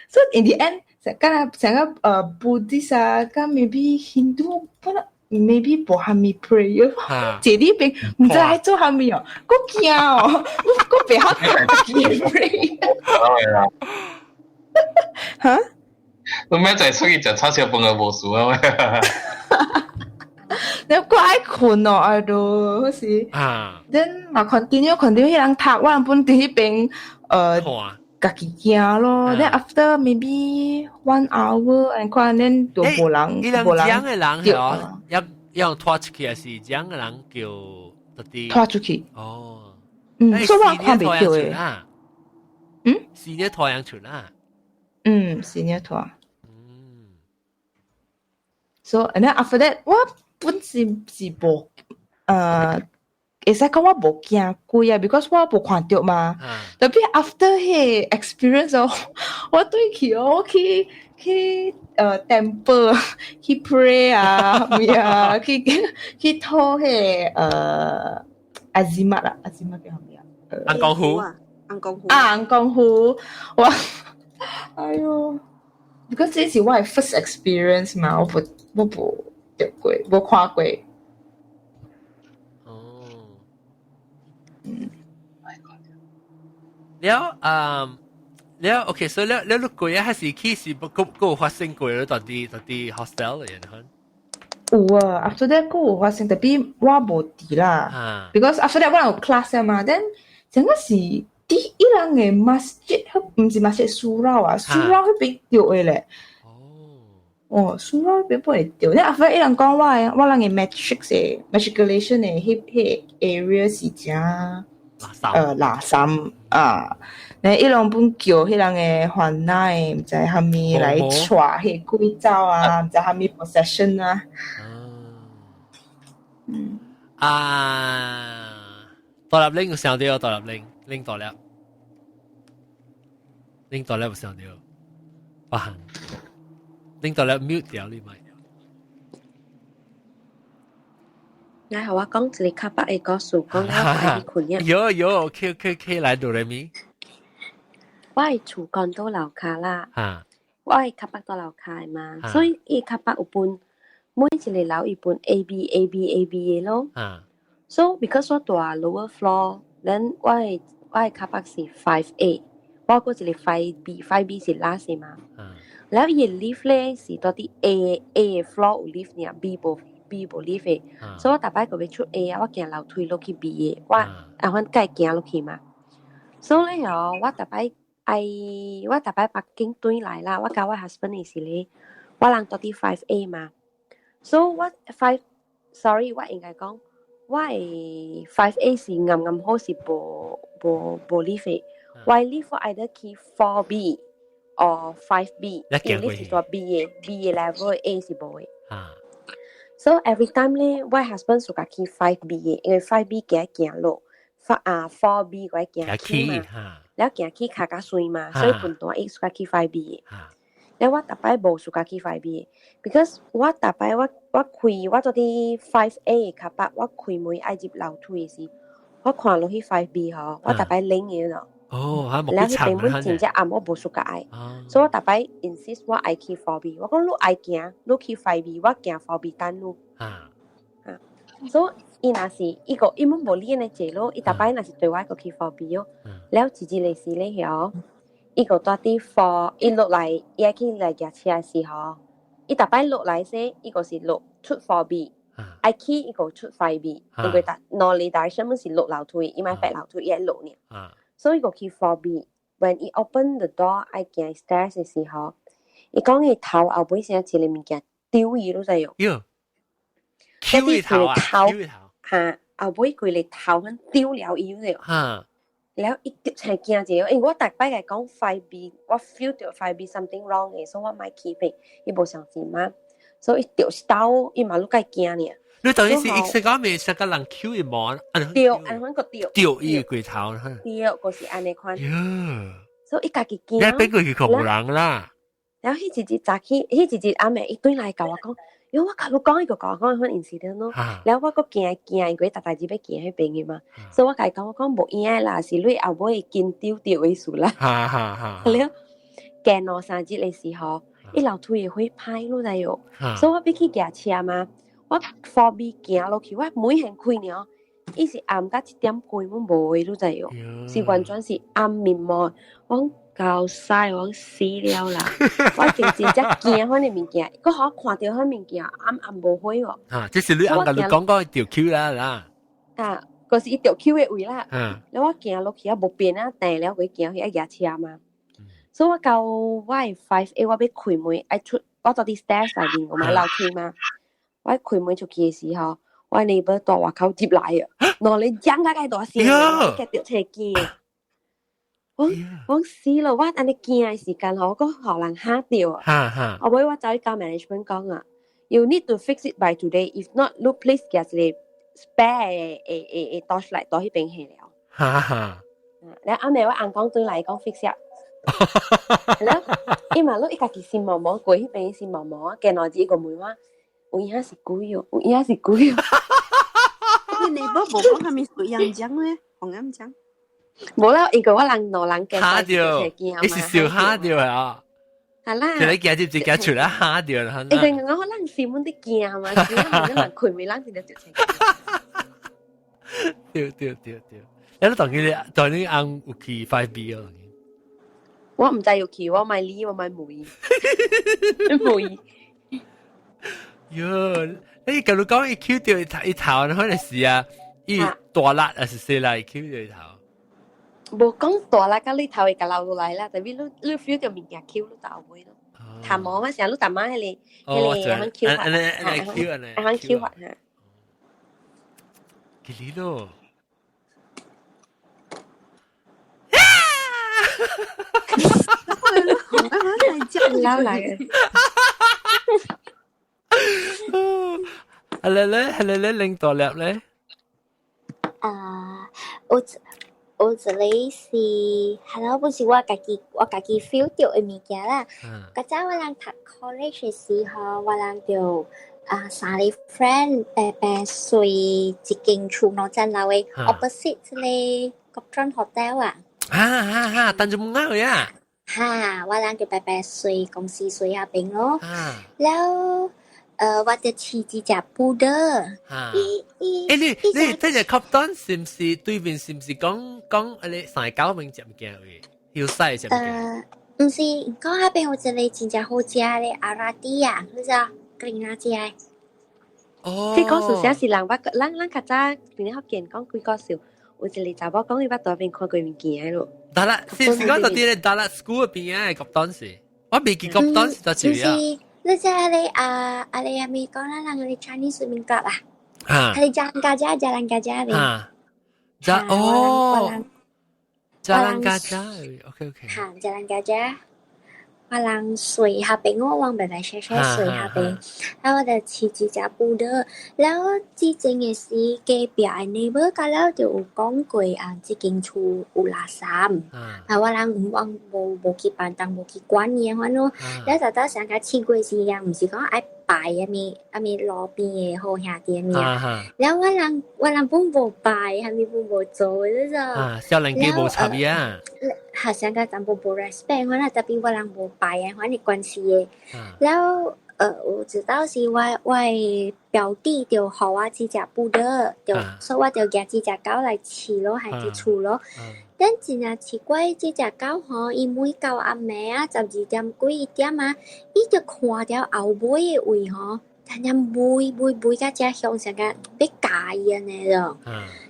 So in the end，成個成個Buddhist 啊，佮 maybe Hindu 本 maybe 無蝦米 prayer，坐呢邊毋知喺做蝦米哦，我驚哦，我袂曉做 pray。嚇？你咩就出去食叉燒飯嘅無數啊？你我愛睏哦，哎喲，好似。Then 嘛 continue continue，彼人讀，我人本佇彼邊家己行咯。Then after maybe one hour，你看恁就無人，無人。講嘅人係哦，要要拖出去，還是講嘅人叫特啲拖出去？哦，嗯，所以我看袂到嘅。嗯，是呢拖樣出啦。嗯，是呢拖。So and then after that，我本是是無，會使講我無驚鬼啊，because 我無看著嘛。Tapi after 彼個 experience 哦，我對去哦，我去temple 去 pray 啊，咩啊，去討彼個azimat 啊，azimat 叫啥物啊？尪公符，尪公符啊，尪公符，我，哎喲，because 這是我的 first experience 嘛，我無著過，無看過。哦，嗯，了啊，了 OK，所以了了你過啊，還是去是閣閣有發生過了，佇 hostel 嘅人有啊，after that 閣有發生，tapi 我無佇啦，because after that 我有 class 嘛，then 這個是佇伊人的 masjid，毋是 masjid surau 啊，surau 彼邊著的咧。哦，surau 彼邊會著，then after 伊人講我人的 matric 的 matriculation 的彼 area 是誠垃圾啊，咧伊攏本叫彼人的番仔，毋知蝦米來帶彼鬼走啊，毋知蝦米 possession 啊。嗯。啊，大粒拎有想著，大粒拎拎大粒，拎大粒有想著，不行，拎大粒 mute 掉你咪。來，予我講一個較北的故事，講了我愛去睏啊。有有，OK OK OK，來哆來咪。我的厝 condo 樓跤啦，我的較北佇樓跤的嘛，所以伊較北有分每一個樓伊分 A B A B A B 的咯。So because 我住 lower floor，then 我的較北是 5A，我閣一個 5B，5B 是 last 嘛。了伊的 lift 咧是佇佇 A A floor 有 lift 爾，B 無 B 無 lift 的，所以我逐擺閣欲出 A 啊，我行樓梯落去 B 的，我啊阮會行落去嘛。所以咧哦，我逐擺愛我逐擺 parking 轉來啦，我佮我 husband 的時咧，我人佇佇 5A 嘛，所以我 five sorry 我應該講我的 5A 是啱啱好是無 lift 的，我 lift 我 either 去 4B or 5B，因為 lift 是佇 B 的 B 的 level A 是無的。So every time 咧，我 husband 喜歡去 5B 的，因為 5B 行行落，啊 4B 閣愛行起嘛，了行起較較順嘛，所以分段伊喜歡去 5B 的。了我逐擺無喜歡去 5B 的，because 我逐擺我開我佇佇 5A 的 carpark，我開門愛入樓梯的時，我看落去 5B 吼，我逐擺冷的咯。哦，嚇，了彼邊本真正暗，我無 suka 愛，所以我逐擺 insist 我愛去 4B。我講你愛行，你去 5B，我行 4B 等你。啊，所以伊若是伊個伊本無理按呢坐咯，伊逐擺若是對我個去 4B 哦。了一日個時咧曉，伊個蹛佇 four，伊落來伊愛去來駕車的時候，伊逐擺落來時，伊個是落出 4B。愛去伊個出 5B，因為逐兩個 direction 是落樓梯，伊莫爬樓梯，伊愛落爾。所以個去 4B，when 伊 open the door 愛行 stairs 的時候，伊講伊頭後尾先一個物件丟伊，你知無？喲，丟伊頭啊！丟伊頭，嚇，後尾規個頭很丟了伊，你知無？了伊丟才驚者，因為我逐擺來講 5B，我 feel 著 5B something wrong 的，所以我莫去爬，伊無相信嘛，所以伊就是兜，伊嘛愈較驚爾。你等於是伊識講未識個人 Q 伊毛，對，按款個對，掉伊個頭，對，就是按呢款。所以伊家己驚。你邊個去看無人啦？然後彼一日早起，彼一日暗暝，伊轉來共我講，喲，我共你講伊個講講款 incident 咯。然後我閣驚驚，因為逐代志欲行彼邊的嘛，所以我共伊講，我講無閒的啦，是你後尾緊張著的事啦。了，行兩三日的時候，伊樓梯會火歹，你知無？所以我欲去駕車嘛。我 4B 行落去，我門先開呢，伊是暗到1點半，阮無的，你知哦？是完全是暗面毛，我講夠屎，我講死了啦！我真真正驚彼个物件，閣予我看著彼物件，暗暗無火哦。啊，這是你翁共你講講著 Q 啦啦。啊，嗰是伊著 Q 的位啦。了我行落去啊，無變啊，定了佢行去愛舉車嘛。所以我到我的 5A 我欲開門，愛出我坐佇 stairs 內面，我嘛樓梯嘛。我開門出去的時候，我 neighbor 蹛外口入來啊，喏你講甲介大聲，我驚著車驚。我死咯！我按呢驚的時間吼，我閣予人嚇著啊。後尾我走去共 management 講啊，You need to fix it by today. If not, 你 please 舉一個 spare 的 torchlight 到彼邊去了。了暗暝我翁講轉來講 fix 了。了，伊嘛你伊家己心毛毛過彼邊心毛毛啊，見來一個問我，有影是鬼哦，有影是鬼哦。你 neighbor 無講啥物水樣講咧，紅咁講。無啦，因為我人兩人驚嚇著，伊是笑嚇著啊。係啦。就你驚接接驚出來嚇著啦。因為我人心本佇驚嘛，所以人開門人直接就對對對對，你當佢當你翁有去 5B 哦。我毋知有去，我莫理，我莫問，問。喲，你假如講伊 Q 著伊頭，可能是啊，伊大力還是細力 Q 著伊頭？無講大力，佮你頭會共流落來啦，特別你你 feel 著物件 Q 你頭尾咯。頭毛嘛，成日你大媽彼個彼個通 Q 法，通 Q 法哈。幾哩咯？撈來嘅。係咧咧，係咧咧，領大粒咧。啊，有有一個是，係咯，本是我家己 feel 著的物件啦。較早我人讀 college 的時候，我人就啊三個 friend 白白睡一間厝2層樓的 opposite 這個國專 hotel 啊。啊啊啊！但就冇啱呀。哈，我人就白白睡公司睡下邊咯。了，我就飼一隻 poodle。伊伊欸，你你這個 Copton 是毋是對面是毋是講講啊？你三九面食物件位，要西食物件？毋是，講彼邊有一個真正好食的阿拉蒂啊，你知影？格林納食的。哦。這故事寫是人捌，咱咱較早佇咧福建講幾個笑，有一個查某講伊捌佇彼邊看過物件的咯。得啦，是毋是講到佇咧達拉 school 邊仔的 Copton 是？我未記 Copton 是佗一位啊。你知阿你啊阿你阿咪講咱人個 Chinese swimming club 啊？啊。係 Jalan Gajah Jalan Gajah 邊。啊。加哦。Jalan Gajah，OK OK。哈，Jalan Gajah。我人睡彼邊，我往白白雪雪睡彼邊，啊，我就飼一隻 poodle。了之前的時隔壁的 neighbor 甲了就有講過啊，這間厝有垃圾。啊，我人我無無去辦當，無去管伊款咯。了就到上個7月時啊，毋是講愛拜啥物啥物路邊的好兄弟啥物啊。了我人我人本無拜，啥物本無做的這啊，少年家無插伊啊。學生甲淡薄無 respect 我啦，特別我人無拜啊，反正關係的。了，有一道是我我的表弟就予我這隻 poodle，就所以我就舉這隻狗來飼咯，還佇厝咯。但真正奇怪，這隻狗吼，伊每到暗暝啊，12點幾1點啊，伊就看著後尾的位吼，突然吠吠吠甲遮凶，像個欲咬伊按呢咯。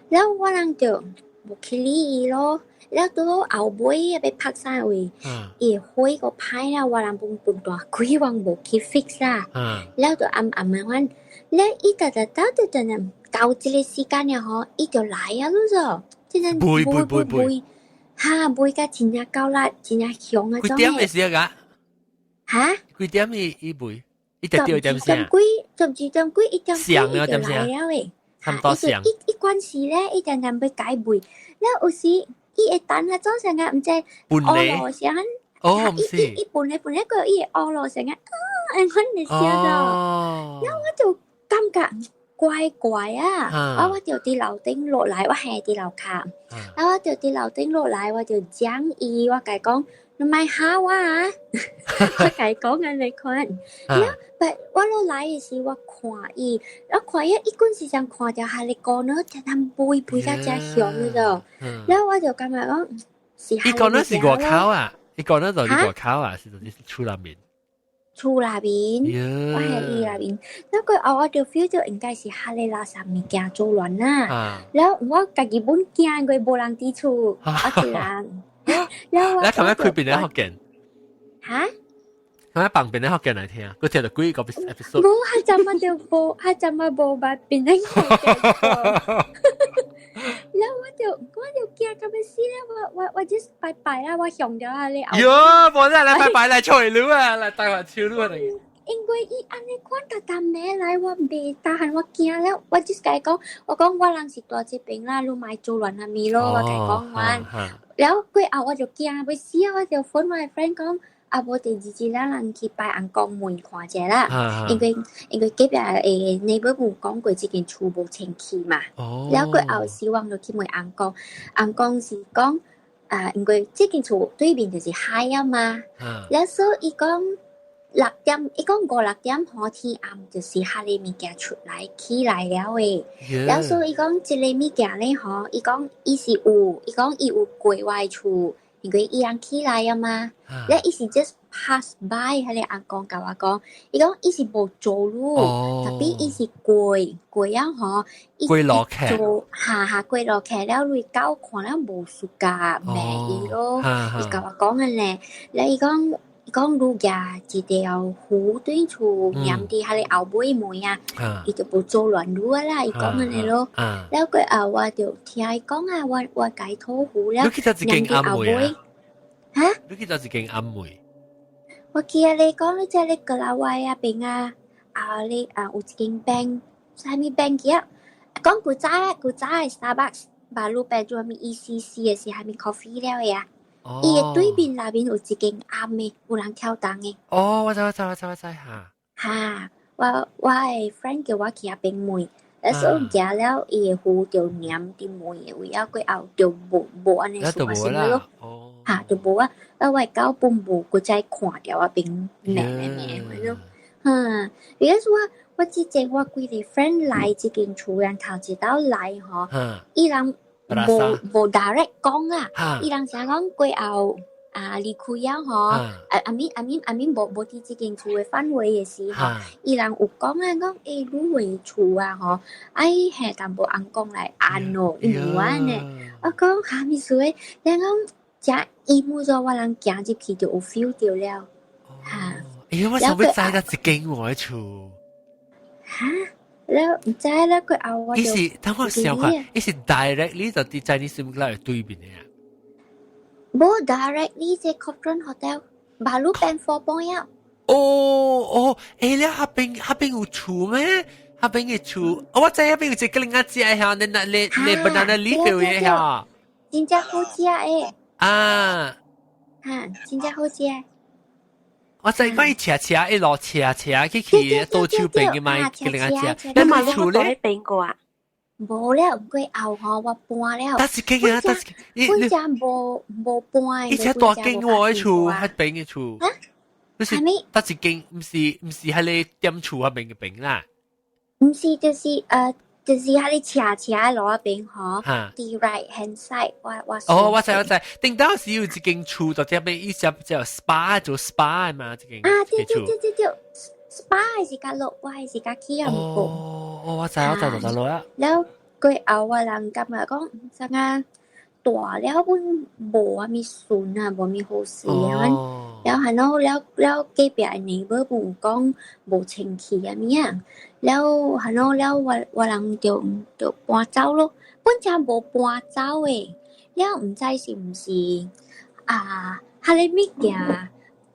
了我人就無去理伊咯。了拄好後尾欲拍啥位，伊火閣歹啦，我人本本大鬼我無去 fix 啦。了就暗暗的款，了伊逐逐到就陣陣到這個時間了吼，伊就來啊咯咾，真正吠吠吠，哈吠甲真正夠力，真正凶啊！幾點的時啊？哈？幾點伊伊吠？伊直掉點聲？ 12點幾，12點幾，1點幾伊就來了誒。差不多上。伊伊關事咧，伊定定欲改吠，了有時。伊會等下早上啊，毋知學路聲，哦，毋是，伊伊本來本來個伊會學路聲啊，啊，按款就聲咗，然後我就感覺怪怪啊，我就佇樓頂落來，我還佇樓跤，啊，我就佇樓頂落來，我就講伊，我共伊講，你莫嚇我啊！我共伊講按呢款，了，but 我落來的時，我看伊，我看伊，伊嗰時陣看著哈利哥呢，真係背背甲真兇嗰種，了我就感覺講是伊講那是外口啊，伊講那就是外口啊，是就是厝內面。厝內面，我係伊內面，了過後我就 feel 到應該是哈利垃圾物件做亂啦。了我家己本驚，因為無人佇厝，我一人。了我你頭一開邊咧福建？哈？頭一放邊咧福建來聽？佢聽到幾個 episode？無，他怎麼就無，他怎麼無捌邊咧福建？了我就驚到欲死了，我 just 拜拜啦，我向著啊你後。喲，無啦，來拜拜來吹嚕啊，來台灣唱嚕啊！因為伊按呢款逐逐暝來，我袂 tahan，我驚了，我 just 共伊講，我講我人是蹛這邊啦，你莫做亂啥物咯，我共伊講完。了過後我就驚欲死啊！我就 phone 我的 friend 講，啊無第二日咱人去拜尪公問看者啦，因為隔壁的 neighbor 有講過這間厝無清氣嘛。了過後希望就去問尪公，尪公是講啊，因為這間厝對面就是海啊嘛，了所以伊講六點，伊講五六點半天暗就是彼个物件出來起來了的。了所以伊講這個物件咧吼，伊講伊是有，伊講伊有過我的厝，因為伊人起來啊嘛。了伊是 just pass by，彼個尪公共我講，伊講伊是無做路，tapi 伊是過過了吼，伊過路客，做哈哈過路客了，類狗看了無 suka 罵伊咯，伊共我講的咧，了伊講。伊講汝舉一條符對厝黏佇彼个後尾門啊，伊就無做亂汝啊啦。伊講按呢咯，了過後我就聽伊講啊，我共伊討符了，黏佇後尾。哈？你去佗一間暗暝？我記得你講你這咧過來我遐邊啊，啊你啊有一間 bank，啥物 bank 記啊？講古早的 Starbucks，馬路邊做啥物 ECC 的是啥物 coffee 了的啊？伊的對面內面有一間暗的，有人跳動的。哦，我知我知我知我知哈。哈，我的 friend 叫我去遐邊問，啊所以行了伊的符就黏佇門的位，啊過後就無按呢事發生了咯。哈，就無啊，啊我的狗本無閣再看著我邊罵罵罵咯。哈，because 我之前我幾個 friend 來這間厝人頭一道來吼，伊人無 direct 講啊，伊人成講過後啊離開了吼，啊 I mean I mean I mean 無佇這間厝的範圍的時候，伊人有講啊講，欸，汝的厝啊吼，愛下淡薄尪公來按咯，伊有按呢。我講啥物事的？人講誠伊每咗我人行入去就有 feel 到了，哈。欸，我想欲知佗一間我的厝。哈？了毋知了，過後我就。伊是，等我想看，伊是 directly 就佇 Chinese 來對面的啊。無 directly 這 Copthorne Hotel，馬路邊 Four Point 啊。哦哦，欸，你遐邊有厝咩？遐邊的厝，我知遐邊有一個另外一個嚇，你那你你 banana leaf 的嚇。真正好食的。啊。哈，真正好食。我知講伊斜斜一路斜斜去左手邊嘅嘛，個另外食。你嘛厝咧邊個啊？無了，過後吼我搬了。但是間啊，但是本家無搬。而且大間我的厝，彼邊的厝。啊？就是得一間，毋是彼个店厝彼邊的邊啦。毋是，就是彼个斜斜路彼邊吼。佇 right hand side，我。哦，我知我知，頂當時有一間厝，就這邊伊只叫 SPA 做 SPA 嘛，這間。啊，對對對對對，SPA 是較落，我是較起啊。哦，哦，我知我知就知落啊。了過後我人感覺講，啥個大了本無啥物順啊，無啥物好勢啊。了還喏，了了隔壁的 neighbor 有講無清氣啊物啊，了還喏了我人就搬走咯，本正無搬走的，了毋知是毋是啊，彼个物件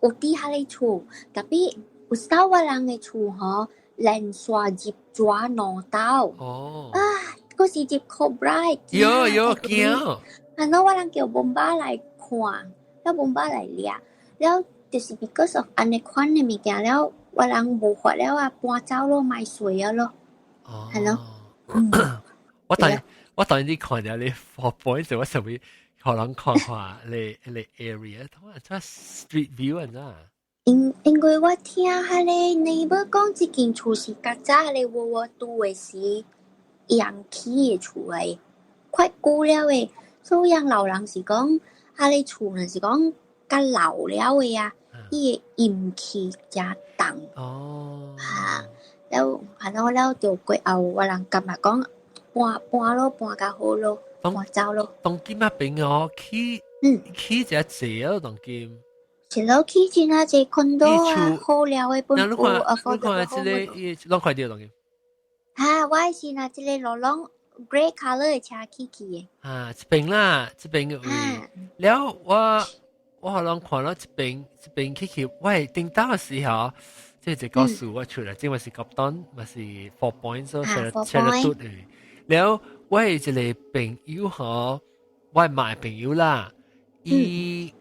有佇彼個厝，tapi 有時我人的厝吼，連續入蛇兩道。哦。啊，閣是入 cobra。喲喲驚。啊，喏我人叫bomba 來看，了 bomba 來掠。了就是 because of 按呢款的物件了，我人無法了啊，搬走咯，莫睡啊咯，係咯。我當我當你看著你 Four Points，我想欲可能看看你你 area，同埋這 street view 啊，咋？因為我聽彼个 neighbor 講，這間厝是較早彼個 World War II 的時，洋起的厝來，快舊了的，所以老人是講，彼个厝呢是講較老了的啊，伊的陰氣誠重。哈，了，反正了就過後，我人感覺講搬搬咯，搬較好咯，搬走咯。當今啊邊哦，起起只濟啊，當今。是咯，起真啊濟 condo 啊，好了的本有你看，你看這個伊攏看著當今。哈，我是若這個路攏 grey color 的車起去的。啊，這邊啦，這邊個位。了我可能看到這邊這邊起去，喂，頂到的時候，這一個數我出來，這嘛是急單，嘛是 Four Points 咯，車車嘟的。了我一個朋友嗬，我買朋友啦，伊。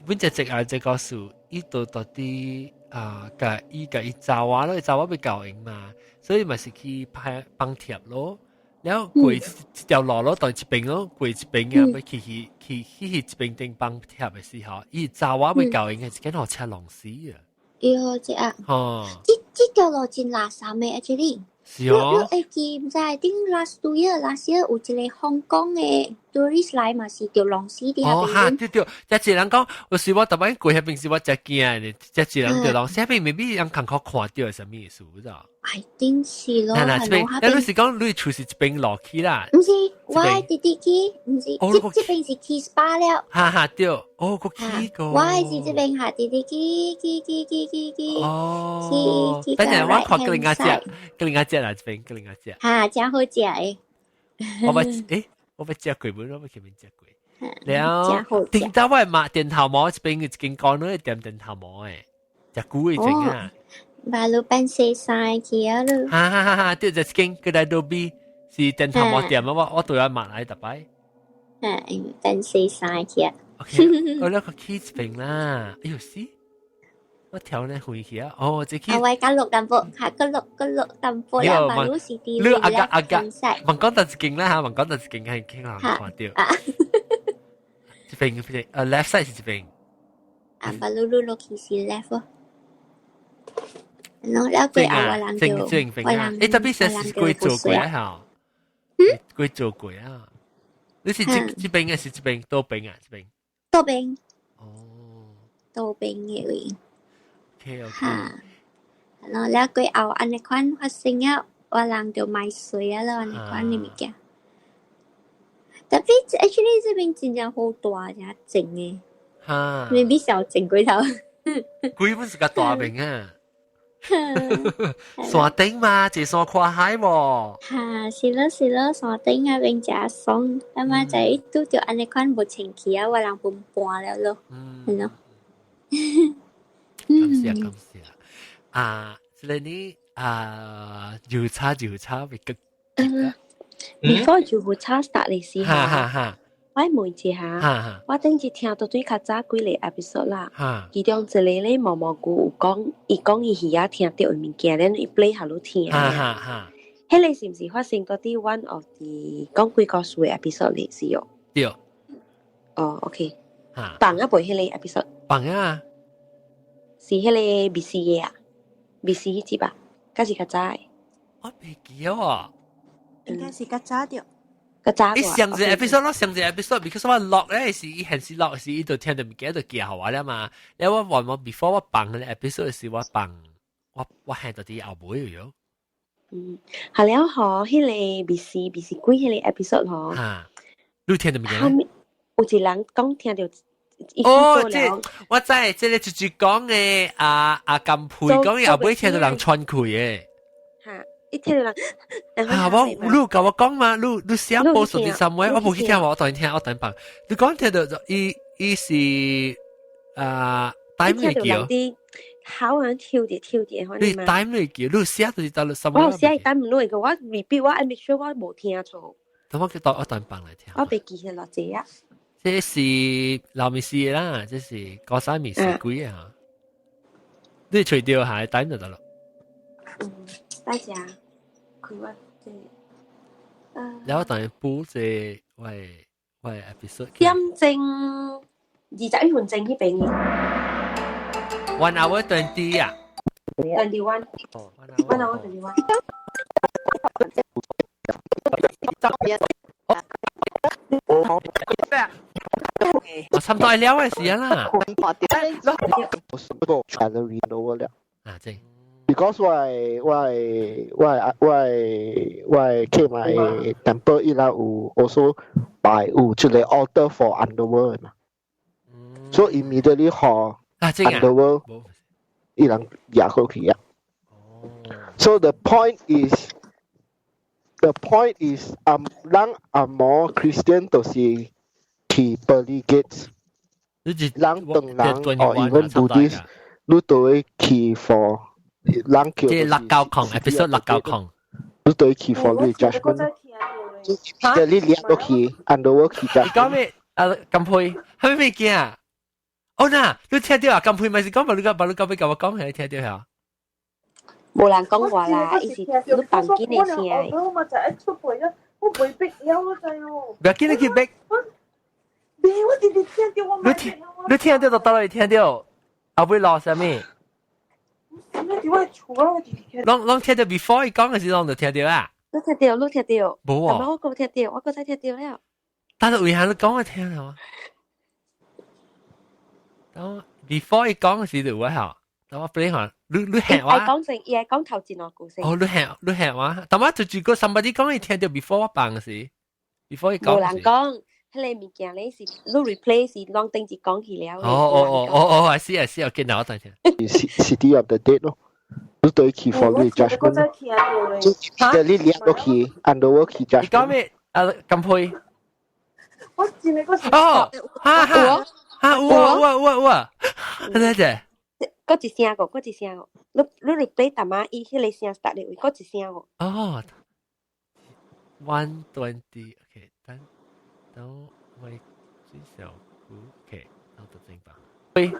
阮只只啊，這個數，伊都到底啊，共伊共伊查某咯，伊查某欲教𪜶嘛，所以嘛是去拍幫貼咯。了過一條路咯，到一邊咯，過一邊啊，欲去去去去去一邊頂幫貼的時候，伊查某欲教𪜶的一間予車弄死啊！喲，這啊，哦，這條路真垃圾的，actually。是哦。你會記毋知？頂 last 2 year last year 有一個香港的 tourist 來嘛是著弄死佇哦，哈，對對，這一人講，有時我逐擺過彼邊時我真驚的，這一人著弄死，彼邊 maybe 人艱苦看著啥物意思，知道？ I think 是咯。嗱嗱，這邊，那你是講你厝是這邊落去啦？毋是，我直直去，毋是，這這邊是去 SPA 了。哈哈，對，哦，個去過。我是這邊下直直去去去去去去。哦。去去。等陣我看個另外隻，個另外隻啦，這邊個另外隻。哈，真好食的。我捌，誒，我捌食過，無我捌去邊食過。了，頂到我嘛電頭毛這邊有一間講咧店電頭毛的，食久的種啊。馬路變洗衫去啊咯。哈哈哈！哈，對，就一間過來路邊是電頭毛店啊，我對我買來逐擺。嗯，變洗衫去啊。 OK，我兩個去這邊啦。哎呦，是，我跳咧回去啊。哦，這去。啊，我較落淡薄，較閣落閣落淡薄啦，馬路是佇你阿個阿個，問講到一間啦哈，問講到一間係傾人看到。這邊這邊，left side 是這邊。啊，馬路路落去是 left 哦。然後了過後我人就，正正啊！誒，特別是是幾做過啊？嚇，嗯，幾做過啊？你是這這邊還是這邊？倒邊啊？這邊？倒邊。哦。倒邊的位。 OK OK。哈。然後了過後按呢款發生啊，我人就買水啊咯，按呢款的物件。特別 actually 這邊真正好大，真靜的。哈。 maybe 小靜過頭。鬼本是個大邊啊！山頂嘛，一山看海無？哈，是咯是咯，山頂那邊誠爽，阿媽就拄著按呢款無清氣啊，我人分搬了咯，係咯。感謝感謝啊！這個你啊，油茶油茶會更。 Before 油茶 start 的時候，哈哈，我問一下，我頂次聽到對較早幾個 episode 啦，其中一個咧毛毛菇有講，伊講伊耳仔聽著的物件，咧伊 play 予你聽。哈哈哈。彼個是毋是發生到佇 one of the 講鬼故事的 episode 裡是哦？對。哦，OK。放啊，袂彼個 episode。放啊。是彼個密斯的啊？密斯彼集吧？敢是較早的？我袂記哦。應該是較早著。較早。伊上一個 episode 咯，上一個 episode，because 我錄咧是伊現時錄是伊就聽著物件就記予我了嘛。了我話我 before 我放個 episode 時我放我聽到佇後尾喲。嗯，係了嗬，彼個密斯密斯鬼彼個 episode 嗬。哈，你聽著物件？後面有一人講聽著。哦，這我知，這個就是講的阿阿金佩講後尾聽到人喘氣的。哈，一聽到人。啊，我你共我講嘛，你你寫 post 佇啥物？我無去聽，我當然聽，我當然放。你講聽到伊伊是啊，time 嚟叫。好人跳啲跳啲，你 time 嚟叫，你寫就是到什麼？我寫 time 唔落個，我 repeat 我 make sure 我無聽錯。等我叫我當放來聽。我袂記得落這啊。這是老米斯啦，這是高山米斯鬼啊！你揣著下 time 就得了。嗯，大家，開我這。然後當然補這喂。我的 episode 點鐘21分鐘彼邊嘅。 1 hour 20 啊。 21。哦 1 hour 21。我差唔多了嘅時間啦。 Calorie lower 了。啊，正。 Because 我的去買 temple 伊拉有 also 擺有一個 altar for underworld 嘛。So immediately 予 underworld 伊人壓過去啊。So the point is 人紅毛 Christian 就是去 pearly gates。人唐人 or even Buddhist，你都會去 for 人叫。即係六九空 episode 六九空。你都會去 for 你 judgment。即係你掠落去 underworld 去 judgment。你講咩？啊，金佩係咩物件啊？哦嗱，你聽到啊？金佩咪是講，把你講，把你講俾我講，係聽到嚇？無人講話啦，伊是你房間的聲。我嘛就一出嚟啦，我袂逼了咯，就哦。不要緊，你去逼。沒，我直直聽到我。你聽，你聽到就到你聽到，後尾落啥物？攏攏聽到 before 伊講的時，攏就聽到啊。你聽到，你聽到。無啊。我閣聽到，我閣再聽到了。但是為啥你講我聽到啊？當 before 伊講的時就有啊，等我 play 下，你你聽我。伊講成，伊係講頭前兩句先。哦，你聽你聽我，但我就住個 somebody 講伊聽到 before 我放時，before 伊講。無人講，彼个物件咧是你 replay 是攏頂一講去了。哦哦哦哦哦，I see I see，我見到我等聽。 City of the Dead 咯，你對去 for 你 judgment。即係你掠落去 underworld 去 judgment。你講咩？啊，金佩。我真係個。哦，哈哈，哈有啊有啊有啊有啊，真係。閣一聲個，閣一聲個，你你 replay 淡仔伊彼个聲 start 的位，閣一聲個。哦，1:20，OK，等等我最少 OK，我就正吧。喂，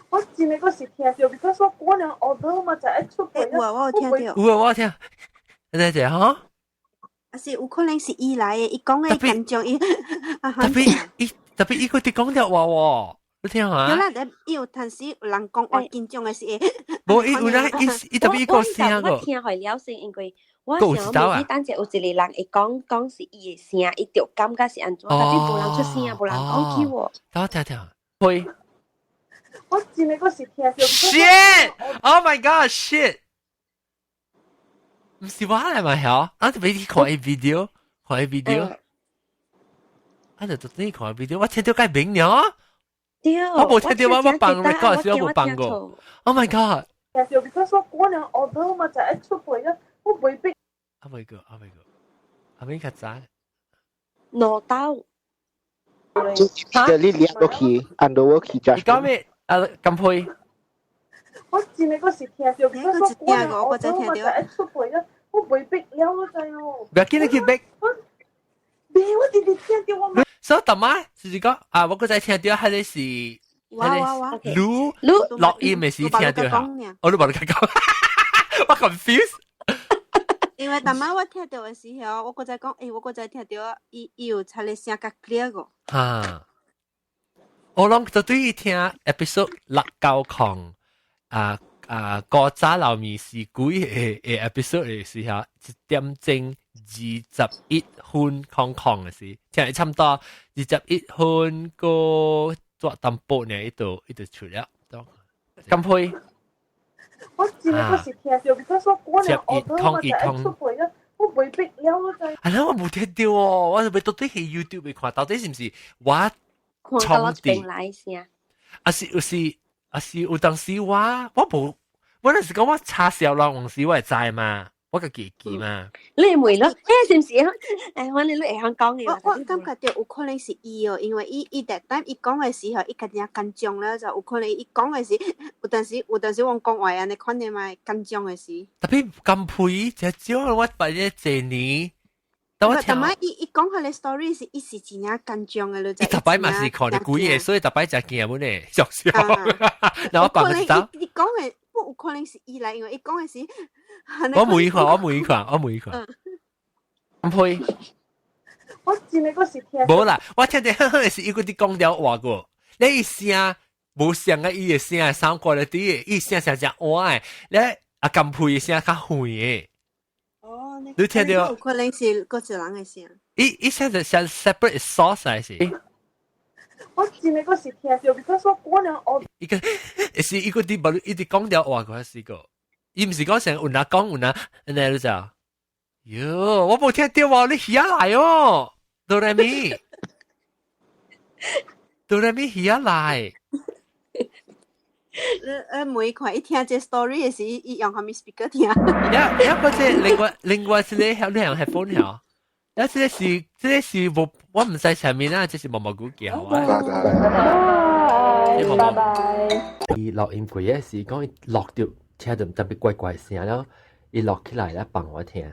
我真係個是聽到，because 我過兩 order 嘛就一出嚟。有啊，我有聽到。有啊，我有聽。真係哈？啊是有可能是伊來的，伊講的緊張伊。特別伊特別伊個佇講著話喎。你聽下。有啦，伊有陣時有人講話緊張的時。無伊有啦，伊伊特別伊個聲個。我聽開了先，因為我想問，等陣有一個人會講講是伊的聲，伊就感覺是按怎，tapi 無人出聲，無人講起喎。等我聽聽。會。我真係個是聽到。 Shit! Oh my god! Shit! 毋是我來嘛曉？啊，特別你看伊 video，看伊 video，啊，就特登看 video，我聽到該明了。對。我無聽到，我我放 record 時我無放過。Oh my god！聽到，because 我過兩 order 嘛就一出嚟啦，我未必。啊未過，啊未過，阿未較早。攞刀。即係你掠落去 underworld 去 judgment。你講咩？啊，金佩。我真係個是聽到，because 我過兩 order 嘛就一出嚟啦，我未必了咯，就哦。不要緊，你去逼。沒，我直直聽到我。所以大媽就是講啊，我剛才聽到彼个是，彼個你錄音的時聽到哈，我都無你講，我 confuse。因為大媽我聽到的時候，我剛才講，欸，我剛才聽到伊伊有出個聲較 clear 個。哈，我攏就對伊聽 episode 六九空啊啊，古早老面是鬼的的 episode 的時候，1點鐘21分空空的時，聽差不多21分個做淡薄呢，伊就伊就出了。金佩，我真係個是聽到，because 我過兩 order 嘛就一出嚟啦，我未必了咯就。啊，我無聽到哦，我是欲到底去 YouTube 看，到底是毋是我創地來聲？啊是有時啊是有當時我我無，我那是講我查小人往時我會知嘛，我家己記嘛。你會問咯？欸，是毋是？哎，反正你會曉講嘅。我我感覺到有可能是伊哦，因為伊伊特等伊講的時候，伊家己緊張了，就有可能伊講的時，有陣時有陣時我講話按呢款的嘛，緊張的時。特別咁配，這少我擺咗這年。但係伊伊講彼个 story 是伊是真正緊張的，你伊逐擺嘛是看著鬼的，所以逐擺誠驚阮的，笑笑。然後我放個走。伊講的不有可能是伊來，因為伊講的是。我問伊看，我問伊看，我問伊看。唔配。我真係嗰時聽。無啦，我聽到哼哼是伊個佇講了話個，你聲無像啊，伊的聲三個咧啲，伊聲聲誠歪，你阿甘佩的聲較遠的。哦，你聽到？可能是嗰一人的聲。伊伊聲就像 separate source 還是？我真係嗰時聽到，because 我嗰兩我。伊個是伊個佇無伊佇講了話個是個，伊毋是講成有哪講有哪，按呢你知？喲，我無聽到喎，你起來哦，哆來咪，哆來咪起來。每看伊聽這 story 的時，伊用啥物 speaker 聽？呀呀，嗰隻另外另外是你你用 headphone 曉？啊，這個是這個是無我毋知啥物啦，這是毛毛菇叫啊。拜拜拜拜。伊錄音過嘅時講伊錄到聽到特別怪怪聲了，伊錄起來咧放我聽。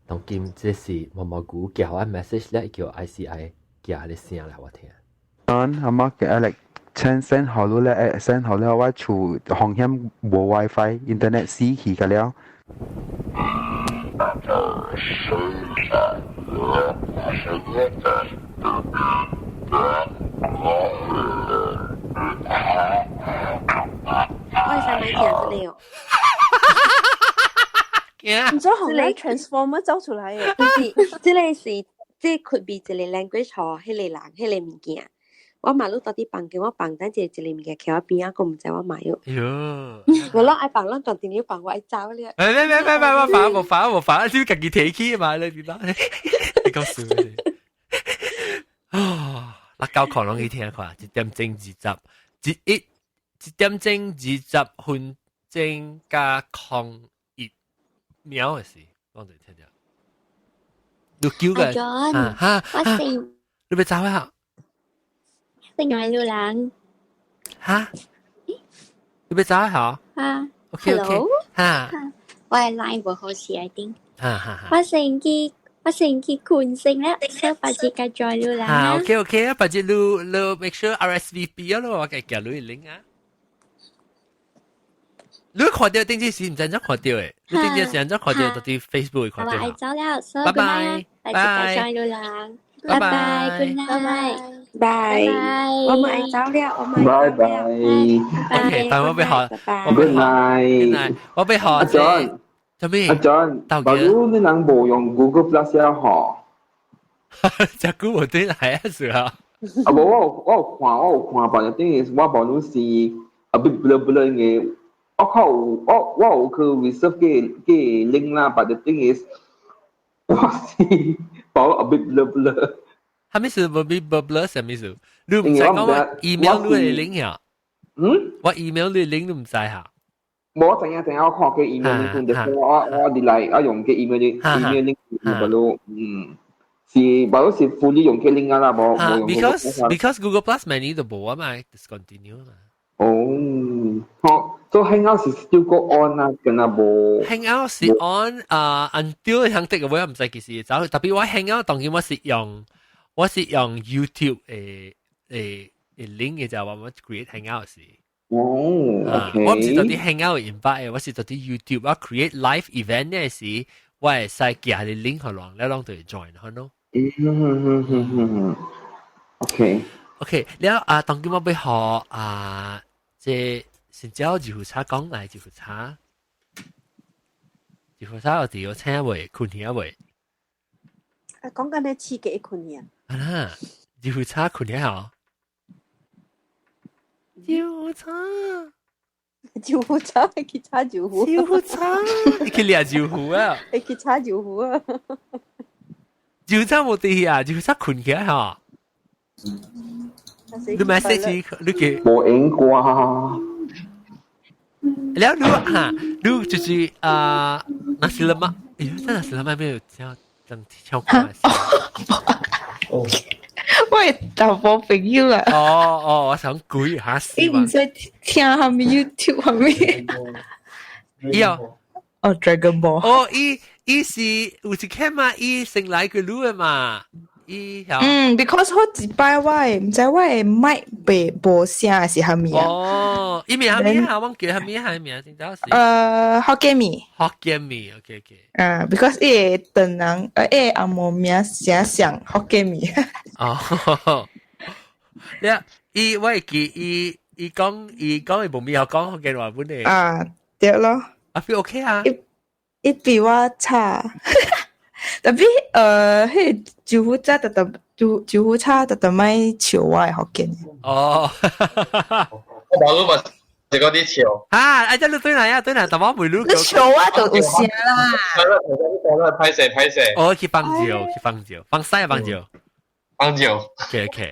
當今這是毛毛菇叫我 message 咧，叫 ICI 寄個聲來我聽。嗯，阿媽嘅 Alex send 好了咧，send 好了，我厝風險無 WiFi，internet 死去個了。我係使買聽這個哦。唔知紅你 transformer 走出來嘅。不是，這個是這 could be 一個 language 吼，彼個人彼個物件。我嘛你到底放叫我放，等一個一個物件徛我邊仔，閣毋知我買喲。喲，我攏愛放，攏 continue 放，我愛走了。誒，別別別別，我煩我煩我煩，你家己提起嘛，你知道？你講笑你。啊，六九可攏去聽看，1點鐘20，一一1點鐘20分鐘加01秒的時，講者聽著。你叫個哈，我是你欲走啊？另外路人。哈？你欲走啊？啊？OK OK。哈。我的 line 無好勢，I think。哈哈哈。我先去，我先去睏先啦，小白日甲 join 你人啊。OK OK 啊，白日你你 make sure RSVP 啊咯，我給寄你 link 啊。你看到頂次是毋知怎看到的？你頂次是按怎看到？到佇 Facebook 看到。我愛走了，所以拜拜，白日甲 join 你人，拜拜，good night，拜，我們愛走了，我們拜拜。 OK，但我欲學，我 Good night，我欲學。阿 John，做咩？阿 John，假如你人無用 Google Plus 了吼，這久無對來啊是啊。啊無，我有看，我有看，但係等於我無論是 a bit blur blur 嘅。我靠，我有去 reserve 嘅嘅 link 啦，but the thing is，我是保 a bit blur blur。啥物事無比 blur blur 啥物事？你毋知講我 email 你的 link 呀？嗯？我 email 你的 link 你毋知哈？無，我知影知影，我看過 email link，我我佇來我用個 email link，email link 無咯，嗯，是無是 fully 用個 link 啊啦，無無用。 Because Google Plus many 都無啊嘛，discontinue 嘛。哦，好，做 Hangout 是 still go on 啊，敢若無。 Hangout 是 on 啊，until 響得個我毋知幾時走，特別我 Hangout 當然我是用 YouTube 的的的 link 嘅就話我 create Hangout 時。哦，OK。我毋是到佇 Hangout invite，我是到佇 YouTube 我 create live event 嘅時，我會使寄個 link 予人，你攏就會 join 好喏。嗯嗯嗯嗯嗯，OK。 OK，了啊，當今我欲學啊，這先叫二胡茶講來二胡茶，二胡茶有佇有請未？睏去啊未？啊，講緊你刺激睏去啊！啊啦，二胡茶睏去啊！二胡茶，二胡茶去炒二胡，二胡茶，你去掠二胡啊？你去炒二胡啊？二胡茶無佇啊，二胡茶睏去啊！你 message 你給無閒啩。了你哈，你就是啊，nasi lemak，哎呦，這 nasi lemak 沒有這樣跳過。我查某朋友啊。哦哦，我想鬼嚇死。伊毋知聽啥物 YouTube 啥物。伊哦，哦 Dragon Ball。哦，伊伊是有一天嘛，伊先來過你的嘛。伊曉。嗯，because 好一擺我的毋知我的麥袂無聲還是啥物啊？哦，伊名啥物啊？我記啥物啊？名真正是。福建麵。福建麵，OK OK。啊，because 伊個唐人，伊個紅毛名誠像福建麵。哦，你伊我會記伊伊講伊講伊無咪曉講福建話本的。啊，對咯。啊，非 OK 啊。伊比我差。Tapi 彼個招呼者特特招招呼差特特咪笑我的福建。哦，我無你嘛是嗰啲笑。啊，哎，這你對來啊，對來，但我袂你笑我就有聲啦。歹勢歹勢。哦，去放照，去放照，放西啊，放照，放照。 OK OK，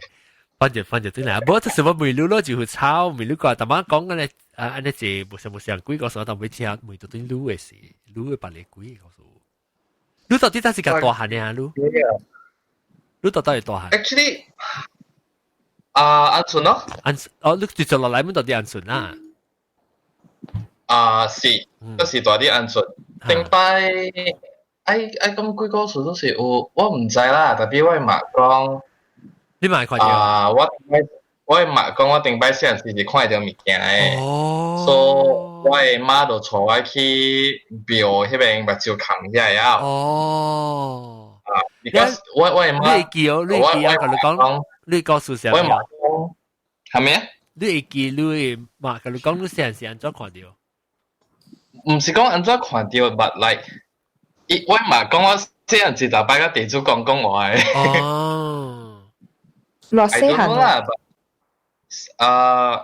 放照放照對來，無這是我袂你咯，就抄袂你個，但我講緊咧，啊，按呢這無像無像幾個數，但袂聽袂到對你的事，你的別個幾個數。你到底當時較大漢呢？你？你到底係大漢？Actually，啊，鵪鶉咯。鵪哦，你直接落來，阮到底鵪鶉啊？啊，是，都是蹛佇鵪鶉。頂擺愛愛講幾個數都是有，我毋知啦。Tapi 我媽講，你嘛會看著？啊，我我媽講我頂擺細漢時是看會著物件的。哦。 So 我的媽就帶我去廟彼邊目睭崁起來啊。哦。啊，because 我我的媽，你會記哦？你會記啊？共你講，你告訴啥物？我媽講，係咪啊？你會記你的媽共你講，你細漢時按怎看著？毋是講按怎看著，but like，伊我媽講我細漢時就擺佮地主公講話的。哦。偌細漢啦？啊，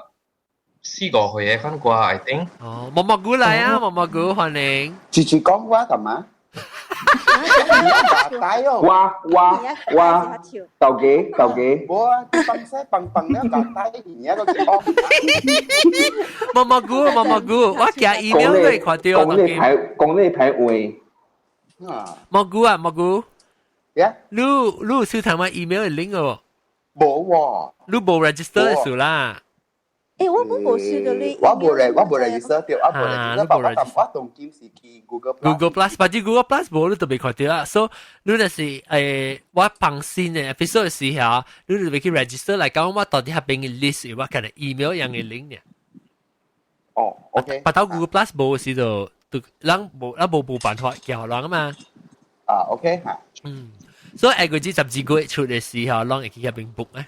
四五歲的款歌，I think。哦，毛毛菇來啊，毛毛菇歡迎。直直講話幹嘛？哇哇哇！豆幾豆幾？無啊，放西放放了個帶，而家個講。毛毛菇毛毛菇，我寄 email 都會看著。講你排講你排話。毛菇啊毛菇。呀？你你有收到我 email 的 link 哦？無喎。你無 register 的數啦。欸，我本無收到你。我無 re，我無 register 著，我無 register，我當今是去 Google Plus。 Google Plus，反正 Google Plus 無你就袂看著啦。所以你若是我放新的 episode 的時候，你就欲去 register 來講，我到底彼邊的 list 我看 email 樣的 link 呢。哦，OK。白到 Google Plus 無時就就人無咱無無辦法叫人啊嘛。啊，OK 嚇。嗯，所以下個月12月出的時候，攏會去彼邊 book 啊。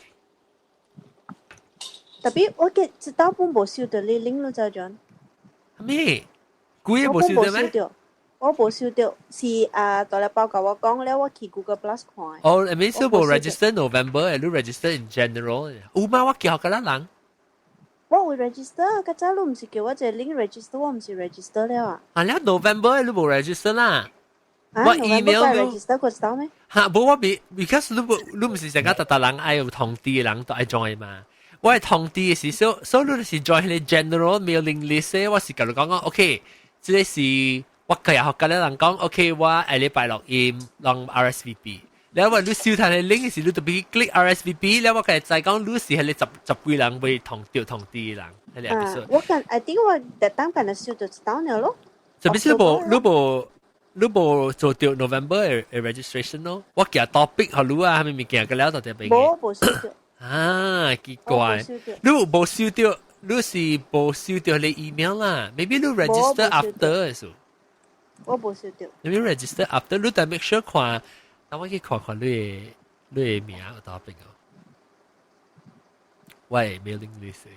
Tapi 我記知道本無收到你 link 咯，就 John。咩？幾個無收到咩？我無收到，是啊，大粒包共我講了，我去 Google Plus 看。哦，你是無 register November，你 register in general。有嗎？我叫個咱人。我有 register，較早你毋是叫我一個 link register，我毋是 register 了啊。啊，你 November 你無 register 啦？我 email register 過知道咩？嚇，無我比，because 你無你毋是成個逐逐人愛有通知的人都愛 join 嘛。我係通知的是，所所以你是 join 彼個 general mailing list，我是共你講講，OK，這個是我今日學甲你人講，OK，我下禮拜六音攏 RSVP。然後你收到個 link 時，你就欲 click RSVP，然後我共知講你是彼個十十幾人會通著通知的人，彼個 episode。我敢，I think 我特等敢若收到一單了咯。特別是無你無你無做著 November 的 registration 咯，我寄 topic 予你啊，啥物物件個了就特別。無無收到。啊，奇怪，你無收到，你是無收到你 email 啦？Maybe 你 register after 的時。我無收到。 Maybe register after，你但 make sure 看，等我去看看你的你的名有佗邊哦。喂，mailing list，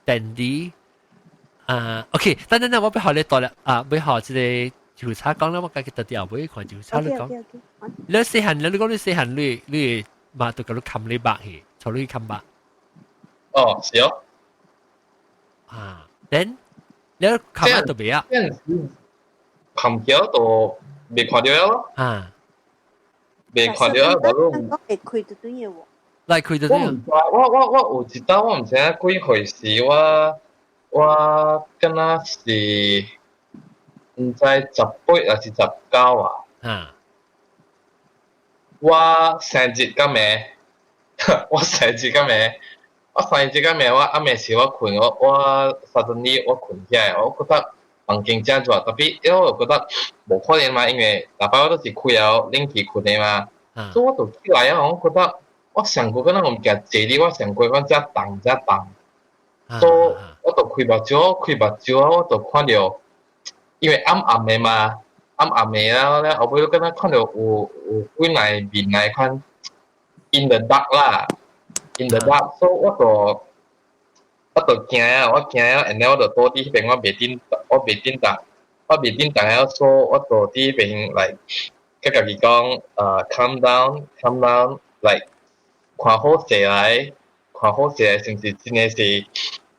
等啲啊，OK，等等等，我欲予你多了啊，欲予這個調查講啦，我家己特啲後尾看調查你講。你細漢，你講你細漢，你你媽都共你崁你肉去，帶你去崁肉。哦，是哦。啊，then 你崁啊都袂啊？崁橋都未看著咯。啊，未看著啊，我都會開就對嘅喎。來開就對。我毋知，我我我有一道我毋知影幾歲時，我我敢若是毋知18抑是19啊。啊。我生日敢暝，我生日敢暝，我生日敢暝，我暗暝時我睏，我我 suddenly 我睏起來，我覺得房間真熱，特別因為我覺得無可能嘛，因為逐擺我都是開了冷氣睏的嘛，所以我就起來啊，我覺得我上過敢若物件坐哩，我上過講遮重遮重，所以我就開目睭，開目睭啊，我就看著，因為暗暗的嘛，暗暗的啊，咧後尾敢若看著有幾個面來款 in the dark 啦，in the dark，所以我就驚啊，我驚啊，然後我就倒佇彼邊，我袂振，我袂振動，我袂振動了，所以我就佇彼邊來佮家己講，calm down，calm down，like 看好勢來，看好勢來，是毋是真的是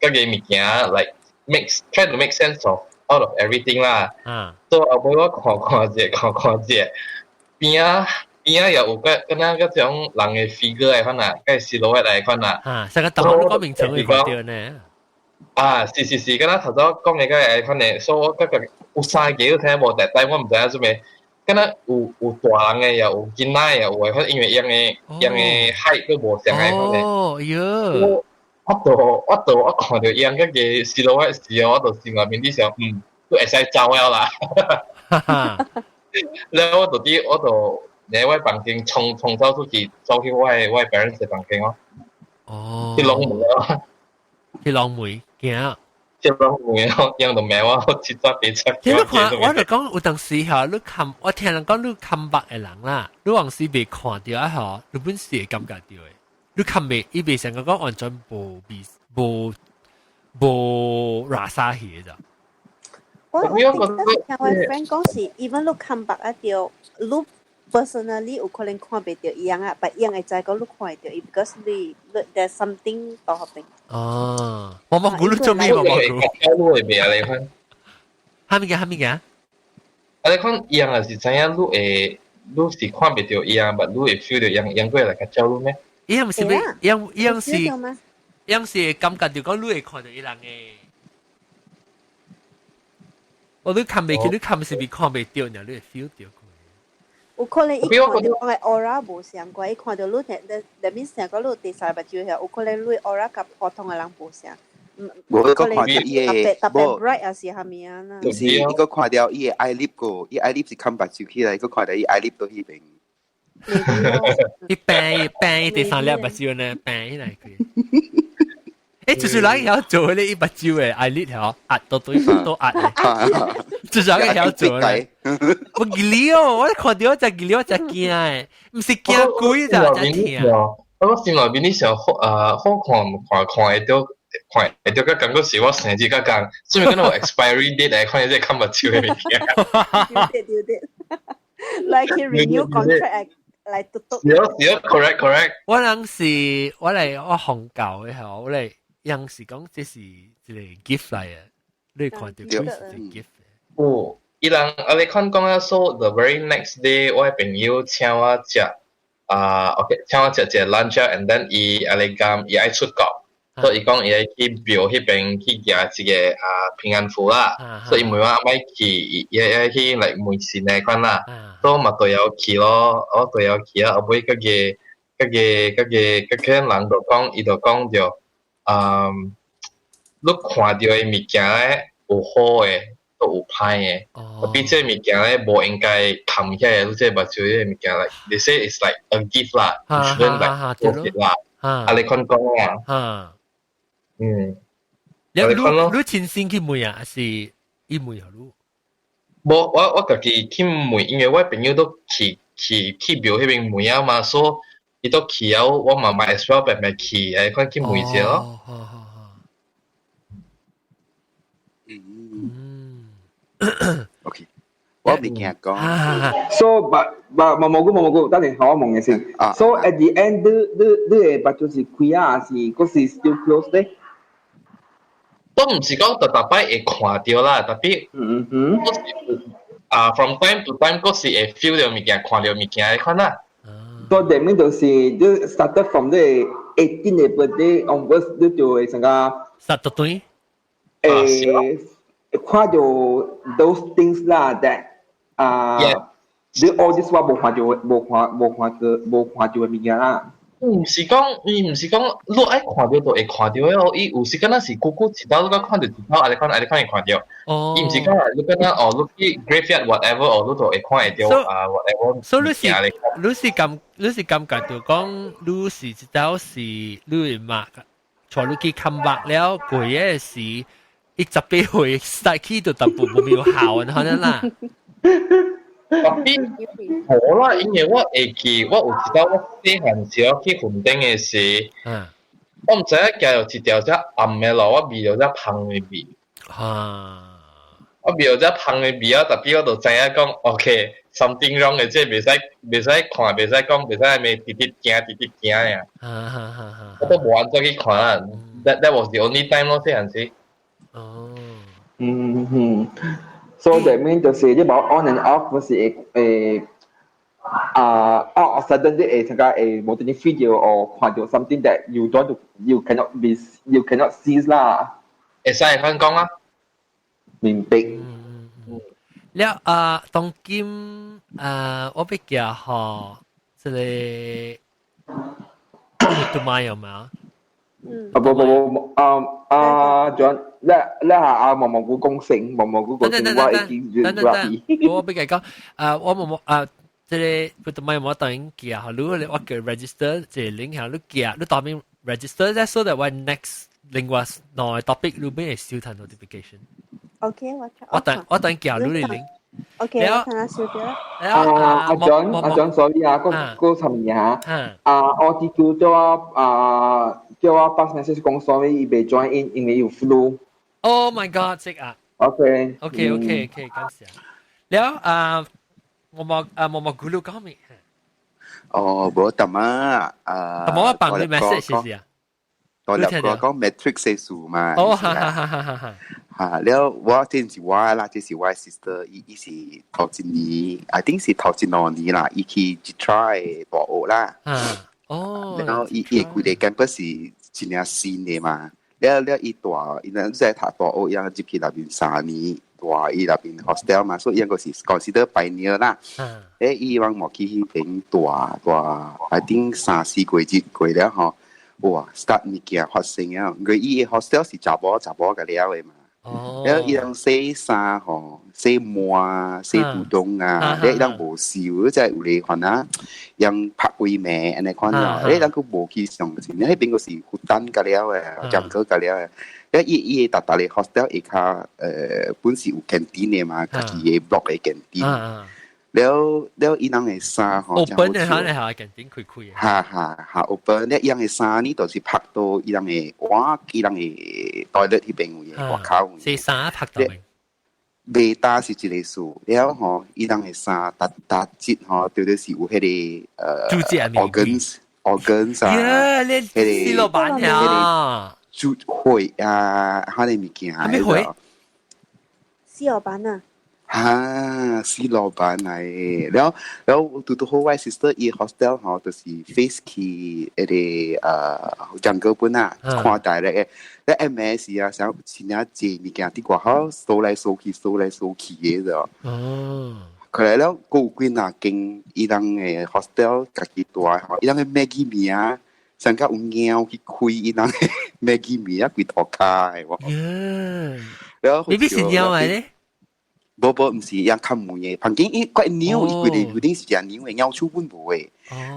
各個物件，like try to make sense of out of everything 啦。所以後尾我看看者，看看者，邊仔邊仔也有個敢若嗰種人的 figure 來款啊，個 silhouette 來款啊。啊，成個頭你講名稱會看著呢。啊，是是是，敢若頭先講的個會款的，所以我覺得有三個你聽無，但我毋知影做咩，敢若有大人的，也有囡仔的，也有的，反正因為𪜶的 height 都無相的款的。哦，喲。我就我看著𪜶個 silhouette 時候，我就心內面佇想，都會使走了啦。然後我就佇我就佇我房間衝衝走出去，走去我的 parents 的房間哦。哦。去攏門咯。去攏門驚。去攏門哦，𪜶就罵我七早八早。你看，我就講有當時吼，你看我聽人講你看目的人啦，你往時袂看著啊吼，你本時會感覺著的。你看袂，伊袂成個講完全無比無無拉沙去的咋。我記得聽我 friend 講是，even 你看目啊著，你 personally 有可能看袂著伊樣啊，但伊樣會知講你看會著伊，because 你 there's something 到後邊。哦，我冇估你做咩？我冇估。你會袂啊？你看，哈物件？哈物件？啊！你看伊樣也是知影你會，你是看袂著伊樣，但你會 feel 著伊樣，伊樣過來較照你咩？伊樣是咩？伊樣伊樣是，伊樣是感覺就講你會看著伊人的。我你看袂起，你看是咪看袂著，爾你會 feel 著。有可能伊看著我的 aura 無相關，伊看著你，that means 成個你第三目睭遐，有可能你 aura 佮普通的人無相。無個看著伊的，特別 bright 還是啥物啊？毋是，伊個看著伊的 eyelid 個，伊 eyelid 是冚目睭起來，伊個看著伊 eyelid 佇彼邊。伊病病第三粒目睭呢，病起來佢。就是人曉做咧，伊目睭的 eyelid 嗬，壓到對都壓的，就是人曉做咧。我記哩哦，我看著我真記哩，我真驚的，毋是驚鬼咋，真疼。我心內面你想好好看看看會著，看會著，佮感覺是我生日佮仝，所以講有 expiry date 來看這個冚目睭的物件。對對對，like renew contract 來嘟嘟。是是，correct correct。我人是我來我紅教的吼，我來人是講這是一個 gift 來的，你看著佢是一個 gift。哦，伊人啊，你看講啊，so the very next day，我的朋友請我食啊，OK，請我食一個 lunch，and then 伊啊你講伊愛出國，所以伊講伊愛去廟彼邊去寄一個啊平安符啦，所以伊問我愛去，伊愛去來問神的款啦，所以我嘛都要去咯，我都要去啊，後尾嗰個人就講，伊就講著，嗯，你看著的物件咧有好的，都有歹的，特別這個物件咧無應該冚起來，你這目睭這個物件，like they say it's like a gift 啦，you shouldn't like close it 啦，啊你看講啊，嗯，你親身去問啊，還是伊問予你？無，我家己去問，因為我朋友都去廟彼邊問啊嘛，所以伊都去啊，我嘛嘛 as well 白白去，來看去問一下咯。好好好。嗯，OK，我未驚講。 So but 毛毛菇毛毛菇，等陣我問嘅先。So at the end，你你的目睭是開啊，還是閣是 still close 咧？都毋是講逐逐擺會看著啦，特別啊，from time to time，閣是會 feel 著物件，看著物件彼款啦。 So that mean 就是你 started from 你18的 birthday onwards，你就會成個實到對。看著 those things 啦，that 啊，你 all this while 無看著無看無看過無看著的物件啦。毋是講，伊毋是講你愛看到就會看到哦，伊有時間那是久久一道你看到一道，按呢款按呢款會看到。哦。伊毋是講你敢若哦，你去 graveyard whatever 哦，你就會看會到啊 whatever。所以你是感覺到講，你是一道是你會嘛，帶你去看目了，過嘅時，伊18歲 start 去就淡薄無有效啊，可能啦。特別無啦，因為我會記，我有一道我細漢時候去雲頂的時，我毋知影行到一條遮暗的路，我聞著遮芳的味。我聞著遮芳的味啊，特別我就知影講，OK，something wrong 的，這袂使看，袂使講，袂使按呢直直行，直直行呀。我都無按怎去看啦。That was the only time 咯，細漢時。哦。嗯嗯。So that mean 就是你無 on and off 不是會會啊哦 suddenly 會參加會無端端 feel 到或看到 something that you don't you cannot be you cannot see 啦。會使咁講啊？明白。了啊，當今啊，我欲寄予這個杜麥有冇？嗯。啊不不不，啊啊，John，你你下啊毛毛菇講成，毛毛菇講成，我已經等等等，我欲共講，啊，我毛毛啊，這個不杜麥我當然寄予你，我叫 register 這個 link 下你寄，你當面 register 再 so that 我 next 另外兩個 topic 你欲會收到 notification。 OK，我我等寄你的 link。 OK，我看下收到。啊，阿 John，阿 John，sorry 啊，閣閣插一下。啊，我啲叫我啊，叫我 pass message 講 sorry，伊未 join in，因為有 flu。 Oh my god！即啊。 OK。 OK，感謝。了啊，我冇啊，我冇咕嚕講咩？哦，無淡啊，啊。淡我幫你 message 是是啊？我入過講 matrix 的數嘛。哦，哈哈哈哈哈。嚇，了我這是我啦，這是我 sister，伊是頭一年，I think 是頭一兩年啦，伊去 try 大學啦。哦。然後伊規個 campus 是真正新的嘛，了了伊大，伊若在讀大學，伊入去內面3年，蹛伊內面 hostel 嘛，所以伊個是 consider pioneer 啦。伊往無去彼邊蹛蹛，I think 三四個月過了吼，哇，start 物件發生啊！因為伊個 hostel 是查某查某個了的嘛。了伊人洗衫吼，洗襪啊，洗肚洞啊，了伊人無收，即係有咧可能人拍幾暝按呢款啊，你人閣無去上，你彼邊個是負擔個了的，佔過個了的。了伊伊逐逐個 hostel 下跤，本是有 canteen 的嘛，家己的 block 的 canteen。了了，伊人的衫吼，open 的哈，哈，canteen 開開。哈哈哈，open 了伊人的衫呢，就是拍到伊人的碗，伊人的 toilet 彼邊位外口。是衫拍到。袂焦是一個事，了吼，伊人的衫逐逐節吼，對對是有彼個organs organs 啊，彼個死老闆呀，煮血啊，彼個物件。咩血？死老闆啊！哈，死老闆來，了了拄拄好我 sister 伊 hostel 吼，就是 face 去彼個jungle 本啊，看大咧嘅，咧 MS 啊，想真正濟物件佇外口掃來掃去，掃來掃去的就。佢來了，閣有幾若間伊人的 hostel 家己蹛吼，伊人的 Maggi 麵啊，上較有貓去開伊人的 Maggi 麵啊，規塗跤的喎。了，你是貓來咧？無無，毋是樣較門的，房間伊怪鳥，伊規個規定是食鳥的，鳥手本無的。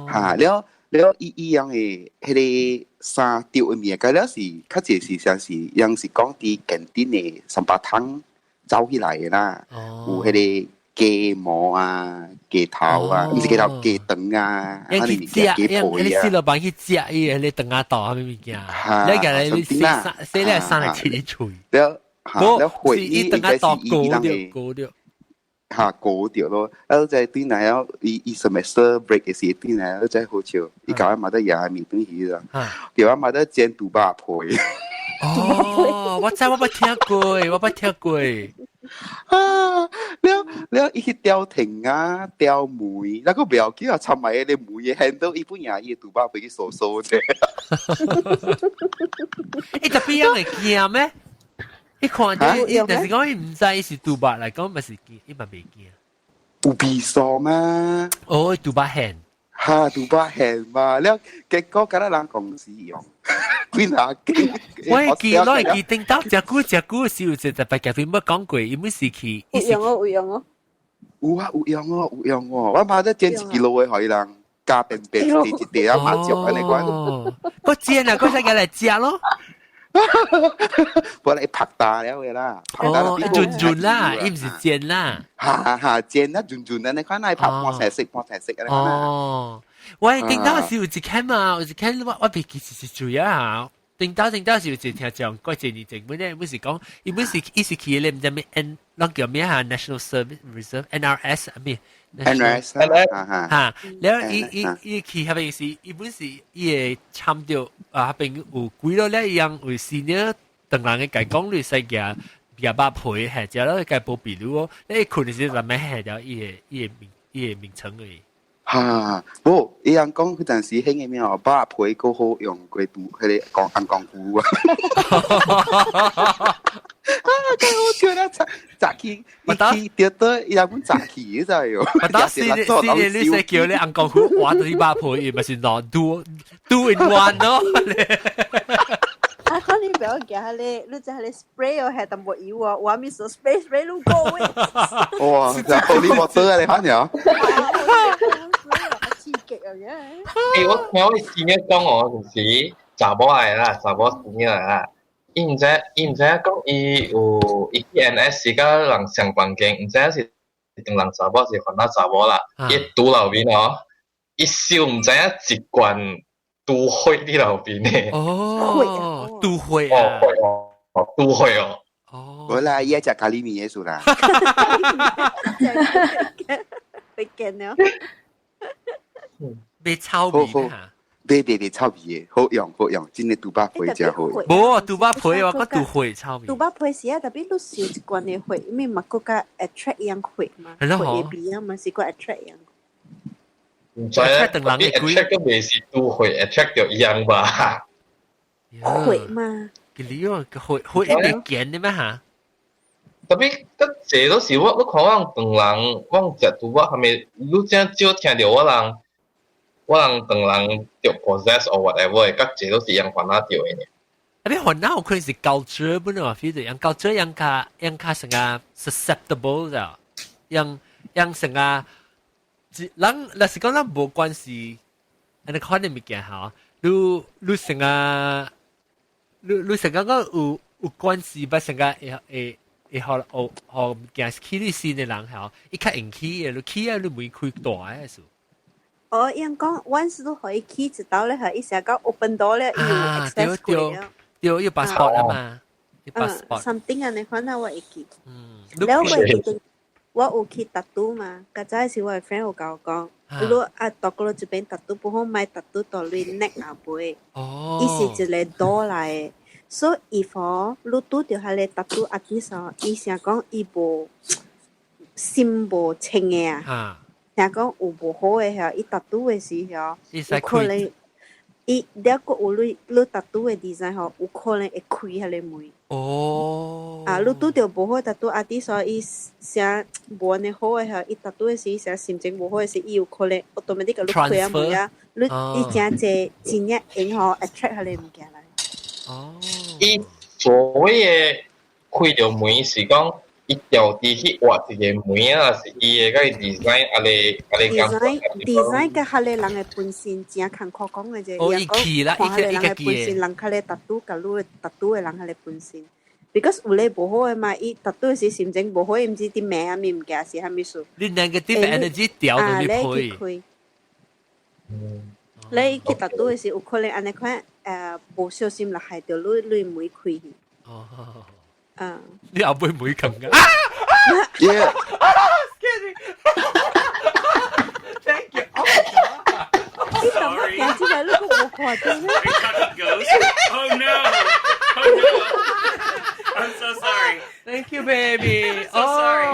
哈，了了，伊伊樣的彼個衫著的物件，了是較濟是像是樣是講佇 canteen 的三白湯走起來的啦。有彼個雞毛啊、雞頭啊，毋是雞頭雞腸啊，彼物件雞皮啊。你老闆去食伊個，你腸仔肚啥物物件？你個你洗洗咧衫來切喙。了。哈，了會伊應該是伊伊人的，哈過掉咯。啊，在對來了，伊伊 semester break 的時對來了，在好笑，伊搞我嘛得爺麵轉去啦，對我嘛得煎豬肉皮。哦，我知我捌聽過，我捌聽過。啊，了了，伊去吊藤啊，吊門，那個不要緊啊，插埋迄個門的 handle，伊本也伊豬肉皮去掃掃者。伊特別樣會驚咩？伊看到伊，但是講伊毋知伊是豬肉來講，嘛是驚，伊嘛袂驚。有味素嗎？哦，豬肉餡。哈，豬肉鹹嘛，了結果敢若人公司用，幾若間。我記我記頂到食久食久時有一特別咖啡冇講過，伊每時去。有用哦，有用哦。有啊，有用哦，有用哦。我媽都煎一 kilo 的，予伊人加便便一地一地啊，麻醬按呢款。我煎啊，我才來食咯。本來拍打了的啦，哦，潤潤啦，伊毋是煎啦。哈哈，煎啊，潤潤按呢款，來拍半成色，半成色按呢款。哦，我頂到是有一間嘛，有一間我袂記是是誰啊。頂到頂到是有一聽講，過一年前，本來本是講，伊本是伊是去咧，毋知咩 N，攏叫咩哈 National Service Reserve NRS 啊咩？NRS 哈，了伊伊伊去彼邊是，伊本是伊會參著啊，彼邊有幾落咧，伊樣有時呢，當人嘅共講你使行夾肉皮，係食了共保庇你哦，你困時陣咩下掉伊個伊個名伊個名稱而已。哈，無，伊人講彼陣時興的咩哦，肉皮閣好用過豬，彼个講紅功夫啊。啊，太好笑啦！早起，一起跌倒，伊人講早起，你知喲？我當時時你使叫你紅功夫換到啲肉皮，伊咪是兩 two in one 咯。啊，可能不要驚彼个，你知彼个 spray 哦，係淡薄油哦，我咪說 spray spray 你過位。哇！就 holy water 啊，你看咗？刺激啊！欸，我聽我師兄講哦，就是查某來啦，查某師兄來啦。伊毋知伊毋知影講伊有伊去 NS 是佮人上關鍵，毋知影是唐人查某是番仔查某啦。伊拄樓邊哦，伊燒毋知影一罐毒血佇樓邊的。哦，毒血啊！哦，毒血哦。哦。無啦，伊愛食咖喱麵的事啦。被見了。袂臭味哈？袂袂袂臭味的，好用好用，真的豬肉皮真好。無豬肉皮我閣豬血臭味。豬肉皮是啊，特別你燒一罐的血，因為嘛閣較 attract 樣血嘛，血的味啊嘛是閣 attract 樣。毋知啊，特別 attract 都袂是豬血 attract 著樣吧？血嘛？佢你哦，血血一定見的咩哈？特別較濟都是我，你看我唐人，我食豬肉係咪？你真少聽著我人。我人唐人著 possess or whatever，較濟都是用番仔著的呢。啊，你番仔有可能是 culture 本來 feel 著，用 culture 用較用較成個 susceptible 咋，用用成個，人若是講咱無關係，按呢款的物件吼，你你成個，你你成個講有有關係，捌成個會會會予予予物件起你身的人吼，伊較會起的，你起啊，你門開大的數。哦，伊講，once 都可以起一道咧，係伊成個 open door 咧，伊有 access 過了。對，有 passport 啊嘛，有 passport。 something 按呢款啊，我會記。了我會記，我有去 tattoo 嘛，較早時我的 friend 有共我講，你啊到過這邊 tattoo 不好買 tattoo 到你 neck 後背。哦。伊是一个 door 來的，所以 if 哦，你拄著彼个 tattoo artist 哦，伊成講伊無心無清的啊。聽講有無好的遐，伊 tattoo 的時候，有可能伊了閣有你你 tattoo 的 design 吼，有可能會開彼个門。哦。啊，你拄著無好 tattoo artist，所以伊寫無按呢好的遐，伊 tattoo 的時寫心情無好的時，伊有可能 automatic 共你開啊門啊，你伊誠濟真正用吼 attract 彼个物件來。哦。伊所謂的開著門是講。伊調佇去畫一个門啊，是伊的個 design 啊咧啊咧 design design 佮彼个人的本身誠艱苦講的啫，哦，伊起啦，看彼个人的本身，人較咧 tattoo 佮你 tattoo 的人彼个本身，because 有咧無好的嘛，伊 tattoo 時心情無好，伊毋知佇罵啥物物件是啥物事。你 negative energy 調到你開。你去 tattoo 的時有可能按呢款無小心就害著你你門開去。哦。啊！你後尾唔會咁噶？ Yeah. Excuse me. Thank you. Oh 你怎麼講出來？你都無看到咩？Are you talking ghost? Oh no! Oh no! I'm so sorry. Thank you, baby. I'm so sorry.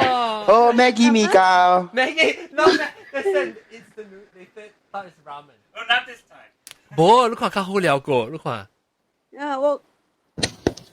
Oh, Maggie 米糕。 Maggie, no, listen, it's the they thought it's ramen. Oh, not this time. 無，你看較好料過，你看。啊，我。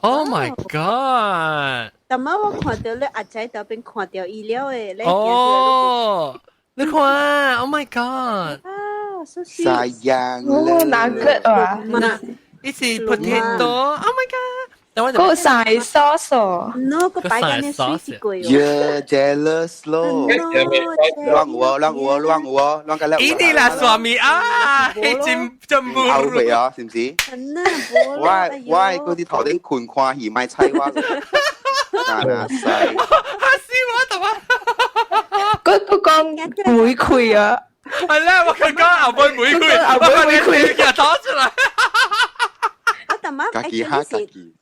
Oh my god！逐擺我看著你阿仔頭邊看著伊了的，哦，你看，Oh my god！啊， God, so sweet. sayang 哦，哪個啊？呢是 potato. Oh my god！嗰個晒 sauce 哦。 No，個擺緊啲 sweet 貴哦。 Yeah, jealous 咯。亂我，亂我，亂我，亂個咧。呢啲啦，suami 啊，真真冇。後悔啊，是唔是？我我嗰啲頭頂困看戲，賣菜我。那西。嚇死我頭啊！嗰嗰講每開啊！係啦，我佢講後背每開，後背每開，又打出來。我頭媽家己哈家己。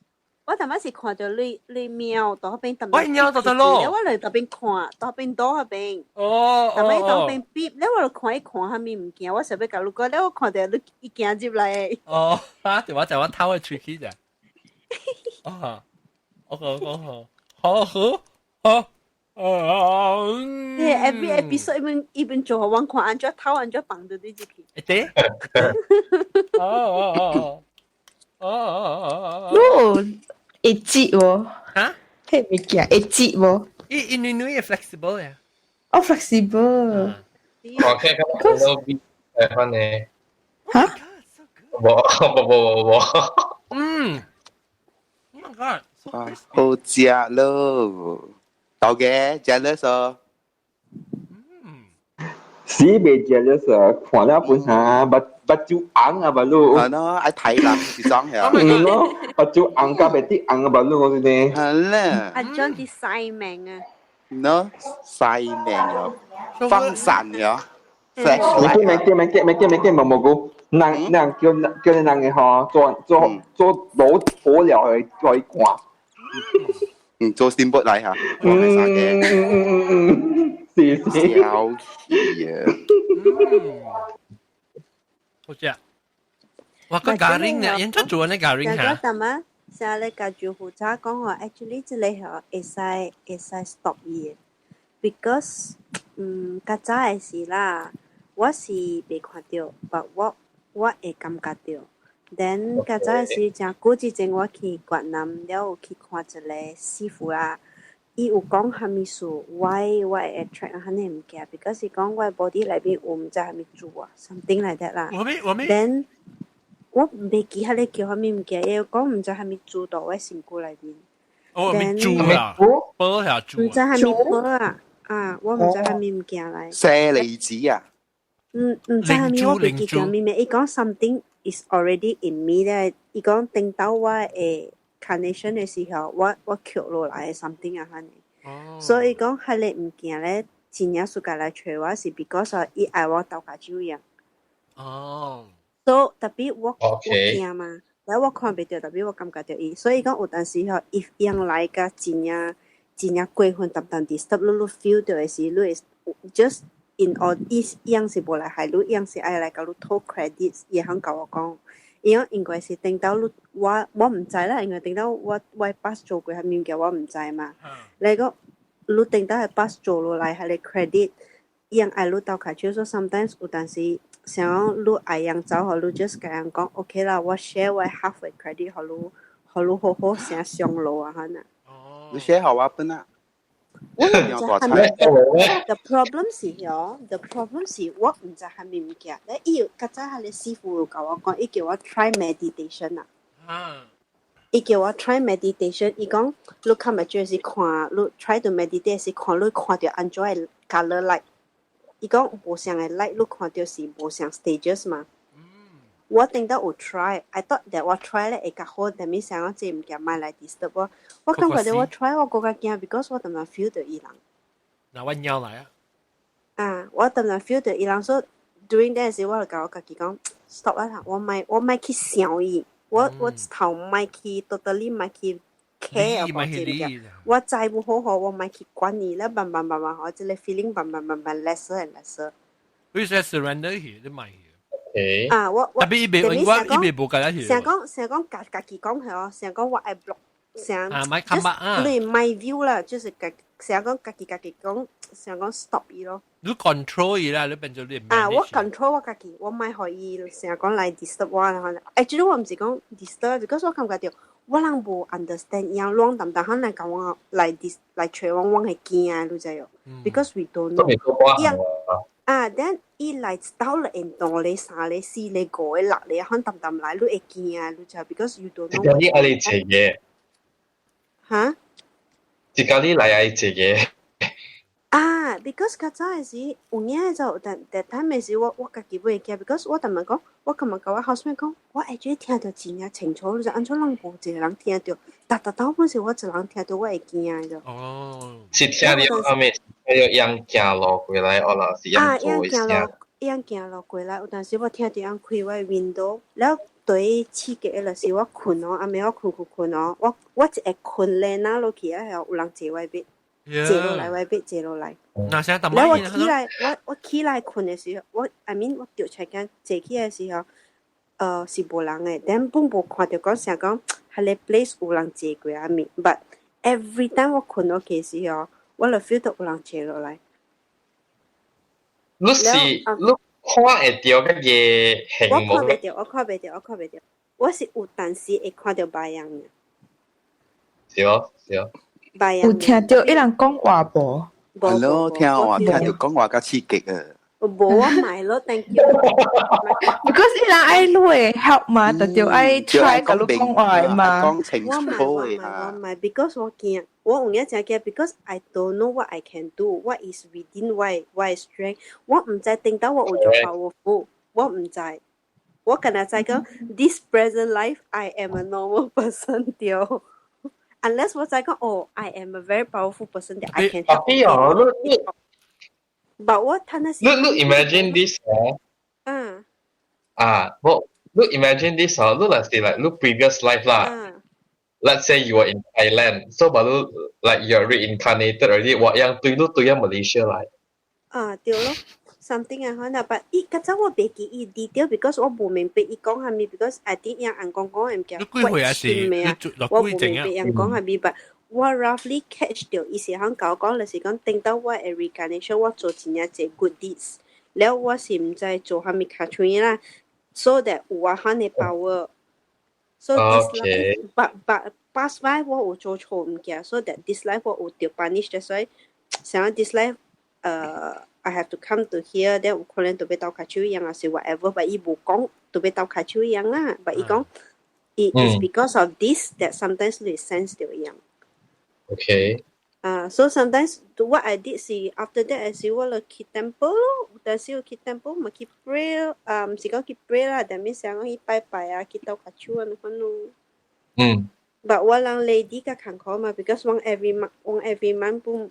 我頭媽是看到你你貓到嗰邊，喂貓到得咯，我嚟嗰邊看，到邊到嗰邊。哦頭尾到邊逼，你我就看伊看下面物件，我想欲共你講，你我看到你伊行入來。哦，啊，對我就我偷佢喙齒咋。啊，我講講好，好好。哦， every episode 一邊做好，我看按怎偷按怎放到你入去。對。哦哦哦哦哦哦哦，會折喎。嚇？彼物件會折無？伊伊女女會 flexible 呀。哦，flexible。我聽講都比誒翻嚟。嚇？冇冇冇冇冇。嗯。Oh my god！好食咯。豆嘅 jealous 哦。死未 jealous 啊！看了本下目目睭紅啊，目睭。係咯，愛睇人是裝係。嗯咯，目睭紅甲袂得紅啊，目睭我是呢。係啦。阿 John 啲細命啊。喏，細命啊，放散了。沒見沒見沒見沒見沒見無蘑菇，人人叫叫你人嘅吼，做做做攞火料去再看。嗯，做 steamboat 嚟嚇，嗯嗯嗯嗯嗯，是是。小氣啊！好食。哇，個 garing 呢？人家做呢 garing 嚇。我嘛，成日甲住負責講話，actually 這個吼會使會使 stop 伊的，because 嗯，較早的時啦，我是袂看著，但我我會感覺著。Then 較早的時，誠久之前我去越南了，有去看一個師傅啦，伊有講啥物事，why 我會 attract 彼个物件，because 是講我 body 內面有毋知啥物珠啊，something like that 啦。我咩我咩？Then 我袂記彼個叫啥物物件，伊有講毋知啥物珠到我身軀內面。哦，咩珠啊？寶下珠。毋知啥物寶啊？啊，我毋知啥物物件來。舍利子啊？嗯，毋知啥物，我袂記叫物名。伊講 something is already in me 咧，伊講等到我會 carnation 的時候，我我捡落來 something 啊，反正。所以講，彼個物件咧，真正暑假來揣我是 because 伊愛我鬥跤手樣。哦。所以 tapi 我我驚嘛，然後我看袂著，tapi 我感覺著伊，所以講有當時吼，伊用來甲真正真正過分，淡淡 disturb 你，你 feel 著的時，你會 just in all 伊樣是無來害你，樣是愛來共你討 credit，伊會曉共我講。伊講應該是等到你我我毋知啦，因為等到我我 past 做過啥物件我毋知嘛。你講你等到係 past 做落來，彼个 credit，伊樣愛你鬥跤手，所以 sometimes 有當時想講你愛人走，予你 just 共人講 OK 啦，我 share 我 half 的 credit 予你，予你好好先上路啊，哈呐。你 share 予我分啊？我毋知啥物，the problem 是喲，the problem 是我毋知啥物物件。咧伊有較早彼个師傅有共我講，伊叫我 try meditation 啊。伊叫我 try meditation，伊講你較咪就是看，你 try to meditate 是看你看著按怎的 color light。伊講無相的 light，你看著是無相 stages 嘛。我頂到有 try，I thought that 我 try 咧會較好，但係想講這物件莫來 disturb 我。我感覺著我 try 我閣較驚，because 我淡淡 feel 著伊人。那我鳥來啊！啊，我淡淡 feel 著伊人說 during that 時，我就共我家己講 stop 啊！我莫我莫去想伊，我我頭莫去 totally 莫去 care about 這物件。我知無好好，我莫去管伊咧，慢慢慢慢好，這個 feeling 慢慢慢慢 lesser and lesser。你說 surrender 去，你莫去。啊，我我 tapi 伊袂我伊袂無共去。成講成講家家己講係哦，成講我愛 block，成啊，莫看啊。你 my view 啦，就是家成講家己家己講，成講 stop 伊咯。你 control 伊啦，你變做你。啊，我 control 我家己，我莫予伊成講來 disturb 我啦。actually 我毋是講 disturb，because 我感覺著我人無 understand，伊樣亂淡淡可能共我來 dis 來揣我，我會驚啊，你知無？Because we don't know。伊樣。啊，then 伊來到了因兩個、三個、四個、五個、六個，可能淡淡來，你會驚啊，你就 because you don't know。一個你愛你一個。嚇？一個你來愛一個。啊，because 較早的時有影就但但 time 的時我家己會驚，because 我逐擺講，我琴日共我 housemate 講，我會覺得聽著真正清楚，就按怎攏無一個人聽著，逐逐兜本是我一人聽著，我會驚的。哦，是聽著阿妹，聽著人行路過來，或者是人做一聲。人行路過來，有當時我聽著人開我的 window，了對刺激的就是我睏哦，暗暝我睏睏睏哦，我一會睏連仔落去啊，有人坐我邊。坐落來，我欲坐落來。那現在了我起來，我起來睏的時候，我 I mean 我著出間坐起來的時候，是無人的，但本無看著講啥講，彼个 place 有人坐過啊物，but every time 我睏落去的時候，我就 feel 到有人坐落來。你是你看會著嗰個形我看袂著，我看袂著，我看袂著，我是有當時會看著別樣的。是哦，是哦。有聽著伊人講話無？係咯，聽話聽著講話較刺激啊！無我買咯，thank you。 Because 伊人愛你會 help 嘛，就著愛 try 共你講話嘛。講清楚我買我買我買，because 我驚，我有影真驚，because I don't know what I can do, what is within my strength。我毋知頂到我有做 powerful，我毋知。我敢若知講，this present life I am a normal person 對。Unless 我知講，哦，I am a very powerful person that I can help。哦，你你。 But 我睇那是。你你 imagine this 哦。嗯。啊，我你 imagine this 哦，你若是 like 你 previous life 啦。Let's say you are in Thailand, so but like you're reincarnated already，我樣對你對啊 Malaysia 來。啊，對咯，something 啊，可能，but 伊較早我袂記伊 detail because 我無明白伊講啥物，because I think 伊按講講的物件，你幾歲啊？是我無明白伊講啥物，but 我 roughly catch 著伊是響共我講，就是講等到我的 reincarnation，我做真正濟 good deeds，了我是毋知做啥物卡喙啦，so that 有我款的 power。So this life, but past life 我有做錯物件，so that this life 我有著 punish，所以想 this life，I have to come to here，then 有可能就欲鬥跤手一樣，還是 whatever，but 伊無講就欲鬥跤手一樣啦，but 伊講，it is because of this that sometimes 你 sense 著一樣。 啊，so sometimes what I did 是 after that 是我就去 temple 咯，有當時有去 temple 嘛去 pray，啊，毋是講去 pray 啦，但係想講去拜拜啊，去鬥跤手按呢款咯。But 我人 lady 較艱苦嘛，because 我 every month 我 every month 本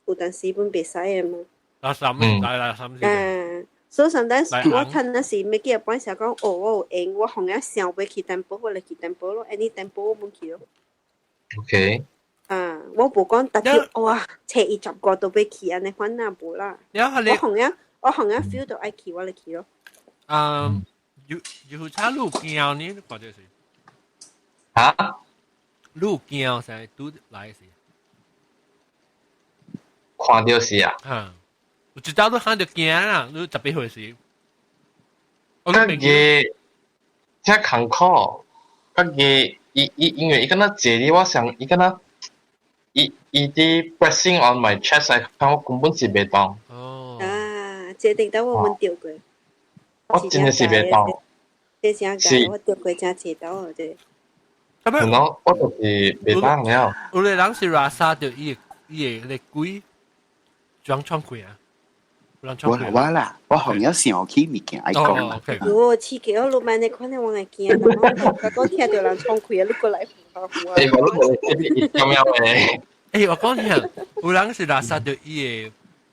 有當時本袂使的嘛。垃圾來垃圾先。啊，所以 sometimes 我睇那時每幾日本想講，哦，我有閒，我紅一想欲去 temple，我就去 temple 咯，any temple 我本去咯。 啊，我無講特別哇，初一十個都欲去按呢款啊無啦。我紅一我紅一 feel 到愛去，我就去咯。嗯，有有查路驚呢？看這是。嚇？路驚成拄來時。看著是啊。嚇！有一道你看著驚啦，你十八歲時。家己遮艱苦，家己伊伊因為伊敢若坐佇我上，伊敢若伊伊佇 pressing on my chest 來看，我根本是袂動。哦。啊，這頂到我們著過。我真的是袂動。這真假，我著過真濟道對。係咯，我就是袂動了。有個人是拉薩著伊伊個鬼裝創開啊。我我啦，我好像想起物件愛講啦。喲，刺激我，老闆你可能我會驚，我聽著人創開啊，你過來扶下扶啊。欸，我都咁樣嘅。欸，我講聽，有人是垃圾著伊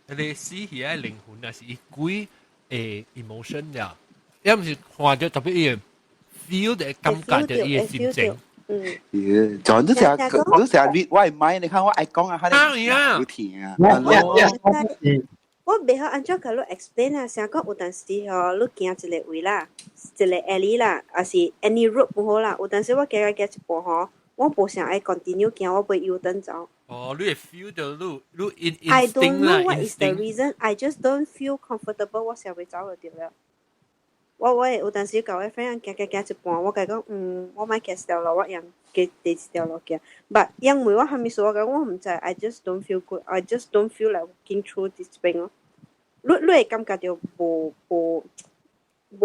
個，彼個死去的靈魂啊，是伊鬼的 emotion 了，抑毋是看著特別伊個 feel 的感覺著伊的心情。嗯。咦，就你成日你成日 read 我的 mind，你看我愛講啊，啊，有聽啊。我袂曉按怎共你 explain 啊，成講有當時吼，你行一個位啦，一個 alley 啦，抑是 any road 不好啦，有當時我行行行一半吼，我無想愛 continue 行，我欲 U 轉走。哦，你會 feel 著你你 in I don't know what is the reason. I just don't feel comfortable. 我想欲走就對了。我有當時共我 friend 行行行一半，我共伊講，嗯，我莫行這條路，我用第一條路行。But 因為我啥物事，我講我毋知，I just don't feel good. I just don't feel like walking through this 邊咯。你會感覺到無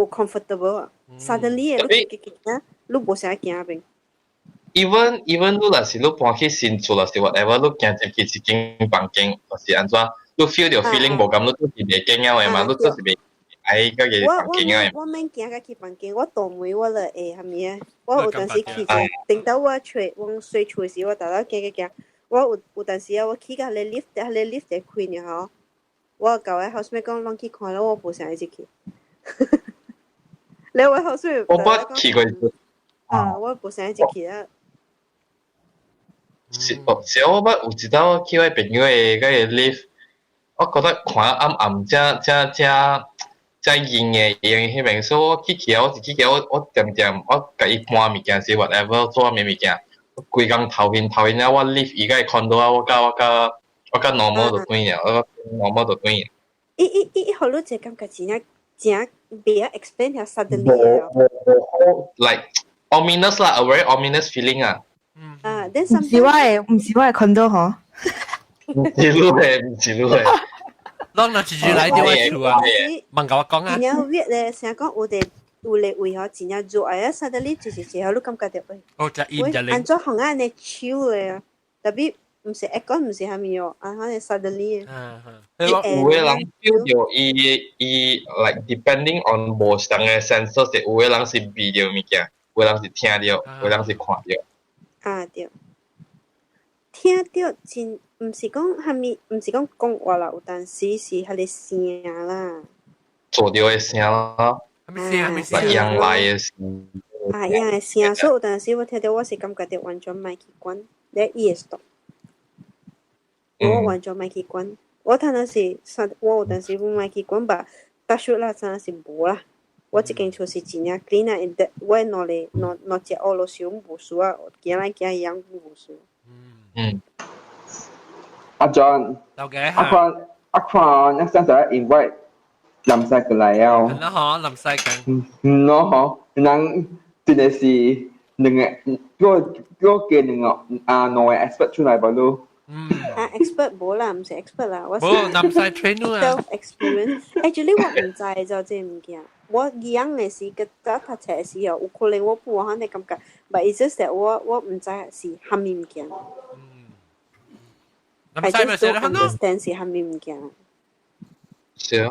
comfortable 啊。Suddenly 你去行，你無啥行邊。 Even 你若是你搬去新厝，若是 whatever，你行入去一間房間，或是按怎，你 feel 到 feeling 無共，你都是袂驚了的嘛，你就是袂愛嗰個房間的。我免行到去房間，我大門我就會啥物啊？我有當時去就，等到我出往睡厝時，我逐日行行行。我有當時啊，我去到個 lift，個 lift 在開呢吼。我共我 housemate 講，攏去看了，我無想入去。你我 housemate 我捌去過。啊，我無想入去啊。是哦，是我捌有一道去我朋友的嗰個 lift，我覺得看暗暗正正正正陰的，因為彼邊，所以我去去我一去去我恬恬我共伊搬物件是 whatever 做啥物物件，規工頭暈頭暈了，我 lift 伊個 condo 啊，我共 normal 就轉了，我 normal 就轉了。伊予你這感覺真正真袂曉 explain 下 suddenly 無無 like ominous 啦，a very ominous feeling 啊。啊，then 毋是我的 condo 嗬。毋是你的，毋是你的。攏若直接來電話厝啊，問共我講啊。真正 weird 咧，成日講有啲有個位吼，真正熱啊，suddenly 就是時候你感覺到喂，哦，就陰就按怎予按呢手咧，特別毋是 aircon 毋是啥物哦，啊，可能 suddenly。有的人 feel 到伊 like depending on 無仝的 sensors，有的人是味著物件，有的人是聽著，有的人是看著。啊對，聽著真毋是講啥物，毋是講講話啦，有當時是彼個聲啦。做著的聲咯。啥物聲？啥物聲？樣來的聲。啊，樣的聲，所以有當時我聽著我是感覺著完全莫去管，咧伊會 stop。我完全莫去管，我頭先是，我有當時我莫去管吧，但是啦，真是無啦。我這間厝是真正 clean 啊，我兩個兩兩隻烏魯是無事啊，行來行去樣無事。阿 John，阿看阿看，你上次 invite 林西過來啊？係啦，嗬，林西緊。嗯咯，嗬，人真的是兩個，我加兩個啊，兩個 expert 出來吧咯。啊，expert 無啦，毋是 expert 啦，我是無林西 train 啊。 self experience。Actually 我毋知就這物件，我樣的時個早讀冊的時候，有可能我不有按呢感覺，but it's just that 我毋知是啥物物件。I just don't understand 是啥物物件。是啊。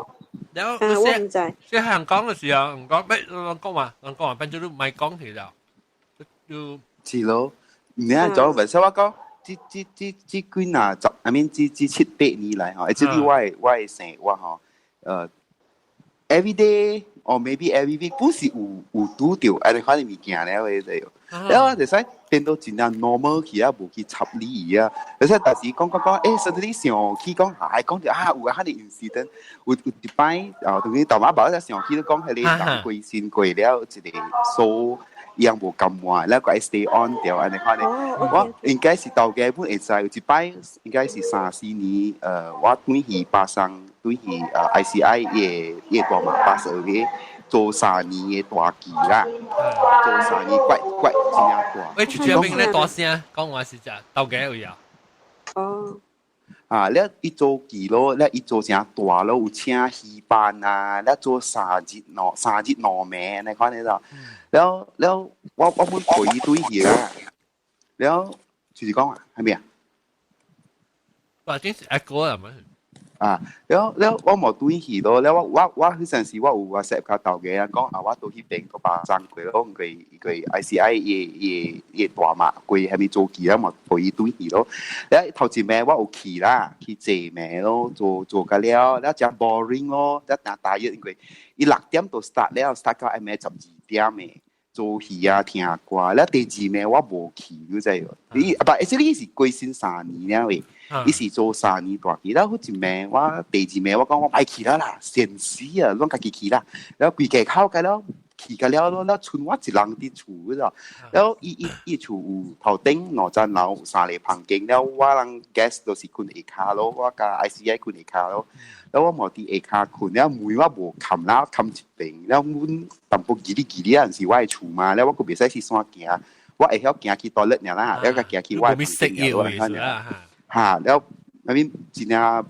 然後啊，我毋知。即係香港嘅時候，唔講咩，人講話，人講話變咗都唔係講起了，就是咯，你睇咗咪？所以我講，這幾若十，I mean 這七八年來吼，這啲我的生活吼，every day or maybe every week 不是有拄著按呢款的物件了的就，然後就使變到真正 normal 去啊，無去插你伊啊。而且但是講講講，suddenly 想起講，係講著啊，有啊，彼個 incident，有一擺啊，同佢大媽爸想起都講，彼個人過身過了一個數。伊樣無甘願，了個愛 stay on 掉按呢款的。我應該是頭家本會知，有一擺應該是三四年，我轉去巴生，轉去ICI 伊的大馬巴士去做三年的大期啦，做三年怪怪真正大。喂，出出邊咧大聲講話是只頭家有啊？哦。啊，了伊做記咯，了伊做成大咯，有請戲班啊，了做三日兩暝，你看你咯。了了，我本陪伊對去啦。了就是講啊，係咪啊？哇，真是 echo 啊，咪？啊，了了我無對去咯，了我彼陣時我有 WhatsApp 共頭家啊講啊，我到彼邊個巴生過咯，過 ICI 伊大馬過啥物做記啊，嘛陪伊對去咯。了頭一暝我有去啦，去坐暝咯，做做甲了，了誠 boring 咯，了大約因為伊6點就 start 了，start 到暗暝12點的。做戲啊，聽歌，了第二暝我無去，你知無？伊啊，不，這裡是過身三年了喂，伊是做三年大期，了好一暝我第二暝我講我莫去了啦，善死啊，攏家己去啦，了規家口個了去個了咯，了賰我一人佇厝嗰度，了伊厝有頭頂兩層樓有三個房間，了我人 guest 都是睏下跤咯，我共 ICI 睏下跤咯。了我無佇下跤睏，了門我無冚啦，冚一邊，了阮淡薄嘰哩嘰哩啊，毋是我的厝嘛，了我閣袂使去煞行，我會曉行去 toilet 爾啦，了閣行去我的房間爾啦，哈，了那邊真正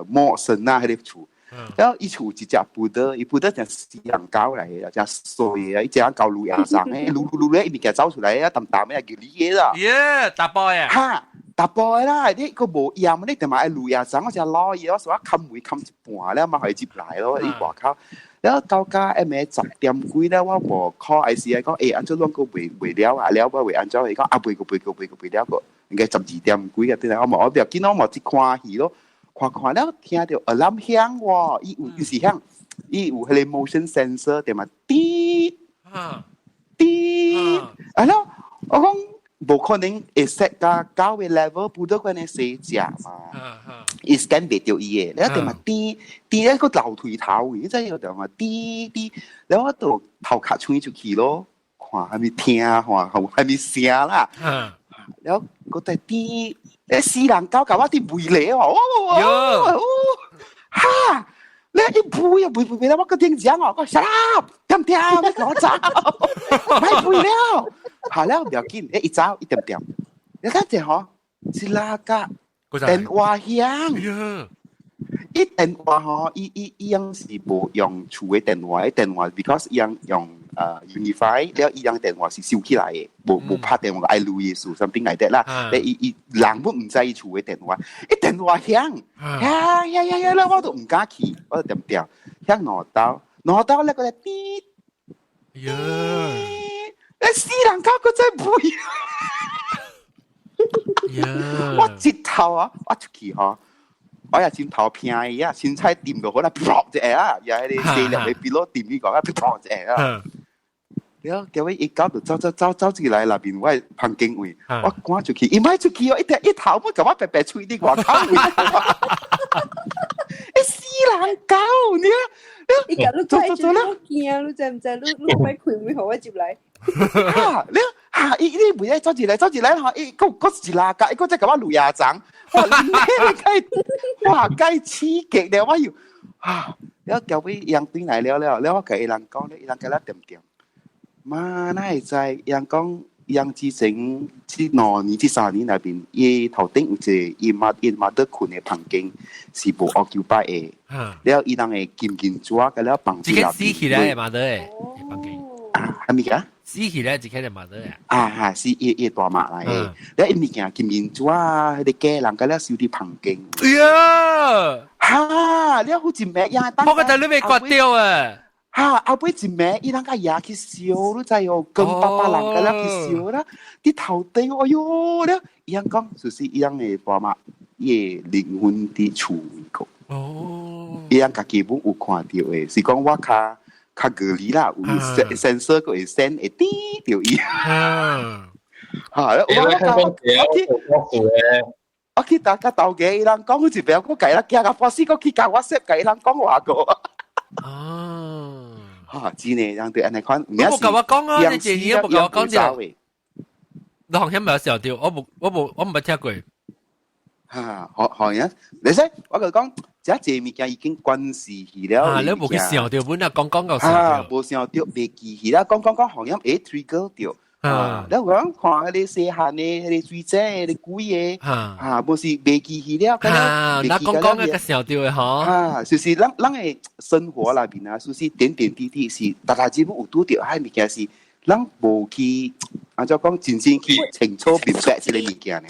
陌生啊，彼個厝，然後伊厝有一隻 poodle，伊 poodle 成死人狗嚟嘅，真衰啊！伊隻狗路牙上咧，擼擼擼咧，伊物件走出來啊，淡淡嘅叫你嘅啦。耶，大波啊！哈，大波啦，你個無鹽，你同埋愛路牙上，我成攞嘢，我說我冚門冚一半咧，嘛可以接來咯，伊外口。了到家暗暝10點幾咧，我無 call 還是講，欸，按怎攏閣未未了啊？了我未按怎？伊講啊，未個未個未個未了個，應該12點幾啊？對啦，我無我不要緊，我無去看戲咯，看看了聽到 alarm 響喎，伊有伊是響，伊有彼個 motion sensor 對嘛？滴滴，啊了，我講無可能會 set 到9個 level，不得關嘅細隻嘛。伊 scan 袂著伊的，了對嘛？滴滴咧個樓梯頭，你知影對嘛？滴滴，了我就頭殼穿出去咯，看啥物聽，看啥物聲啦。了閣在滴，欸死人狗共我佇圍咧哦，哦，哈！你一背啊背背背了，我閣頂講哦，我 shut up，點點，你共我走，莫背了，好了，不要緊，欸一走一點點，你睇者吼，一拉個電話響，伊電話吼，伊伊伊樣是無用厝的電話，伊電話 because 伊樣用Unifi，了伊樣電話是收起來的，無無拍電話愛錄意思，something like that 啦。你伊伊人本毋知伊厝的電話，伊電話響，響響響響，了我都毋敢去，我就點掉，響兩道，兩道咧閣來滴，呀，欸死人狗閣再吠，我一頭啊，我出去吼。我也尖頭偏伊啊，凊彩掂落可能噗一下啊，也彼個細粒的 pillow 掂伊個啊，噗一下啊。了，結尾伊狗就走走走走進來內面，我的房間位，我趕出去，伊莫出去哦，一條一頭要共我白白喙佇外口位。欸死人狗，你啊！伊共你走走走啦，驚，你知毋知？你你莫開門，予我入來。哈，你哈，伊你袂愛走進來，走進來吼，伊閣閣一拉架，伊閣再共我攄牙鬃，哇！你該哇，該刺激了，我又啊，了後尾伊人轉來了了，了我共伊人講咧，伊人共咱點點，媽哪會知？伊人講，伊人之前這2年、這3年內面，伊頭頂有一個伊媽伊媽佇睏的房間是無 occupy 的，了伊人會金銀紙共了放這個死起來的媽的房間。啊，啥物個？死起來一個的媽的啊！啊，是伊伊大媽來的，了伊物件金銀紙啊，彼個家人共了收佇房間。哎呀！哈！了好一暝呀，我覺得你未割掉啊！哈！後尾一暝，伊人共爺去燒，你知哦？跟爸爸人共了去燒啦，佇頭頂，哎喲了，伊人講就是伊人的大媽，伊的靈魂佇厝個。哦。伊人家己本有看著的，是講我較較合理啦，有 sensor 閣會 send 會滴著伊。哈！我我我我去大家頭家，伊人講好似表我計啦，驚甲半死，我去共 WhatsApp 共伊人講話過。哦。哈，真的，人對按呢款。你無共我講啊，你這年無共我講著。你好像沒有想到，我無我無我毋捌聽過。哈，好好呀，你識我就講，這這物件已經關係去了。啊，你無去想著，本來講講到想著。無想著，袂記起啦，講講講，好像會 trigger 著。啊！你講看彼個細漢的、彼個水井、彼個鬼的，啊，無是袂記起了。啊，那講講個想著的吼。啊，就是咱咱的生活內面啊，就是點點滴滴是，逐逐只有拄著彼物件是，咱無去，按怎講，真正去清楚明白這個物件呢。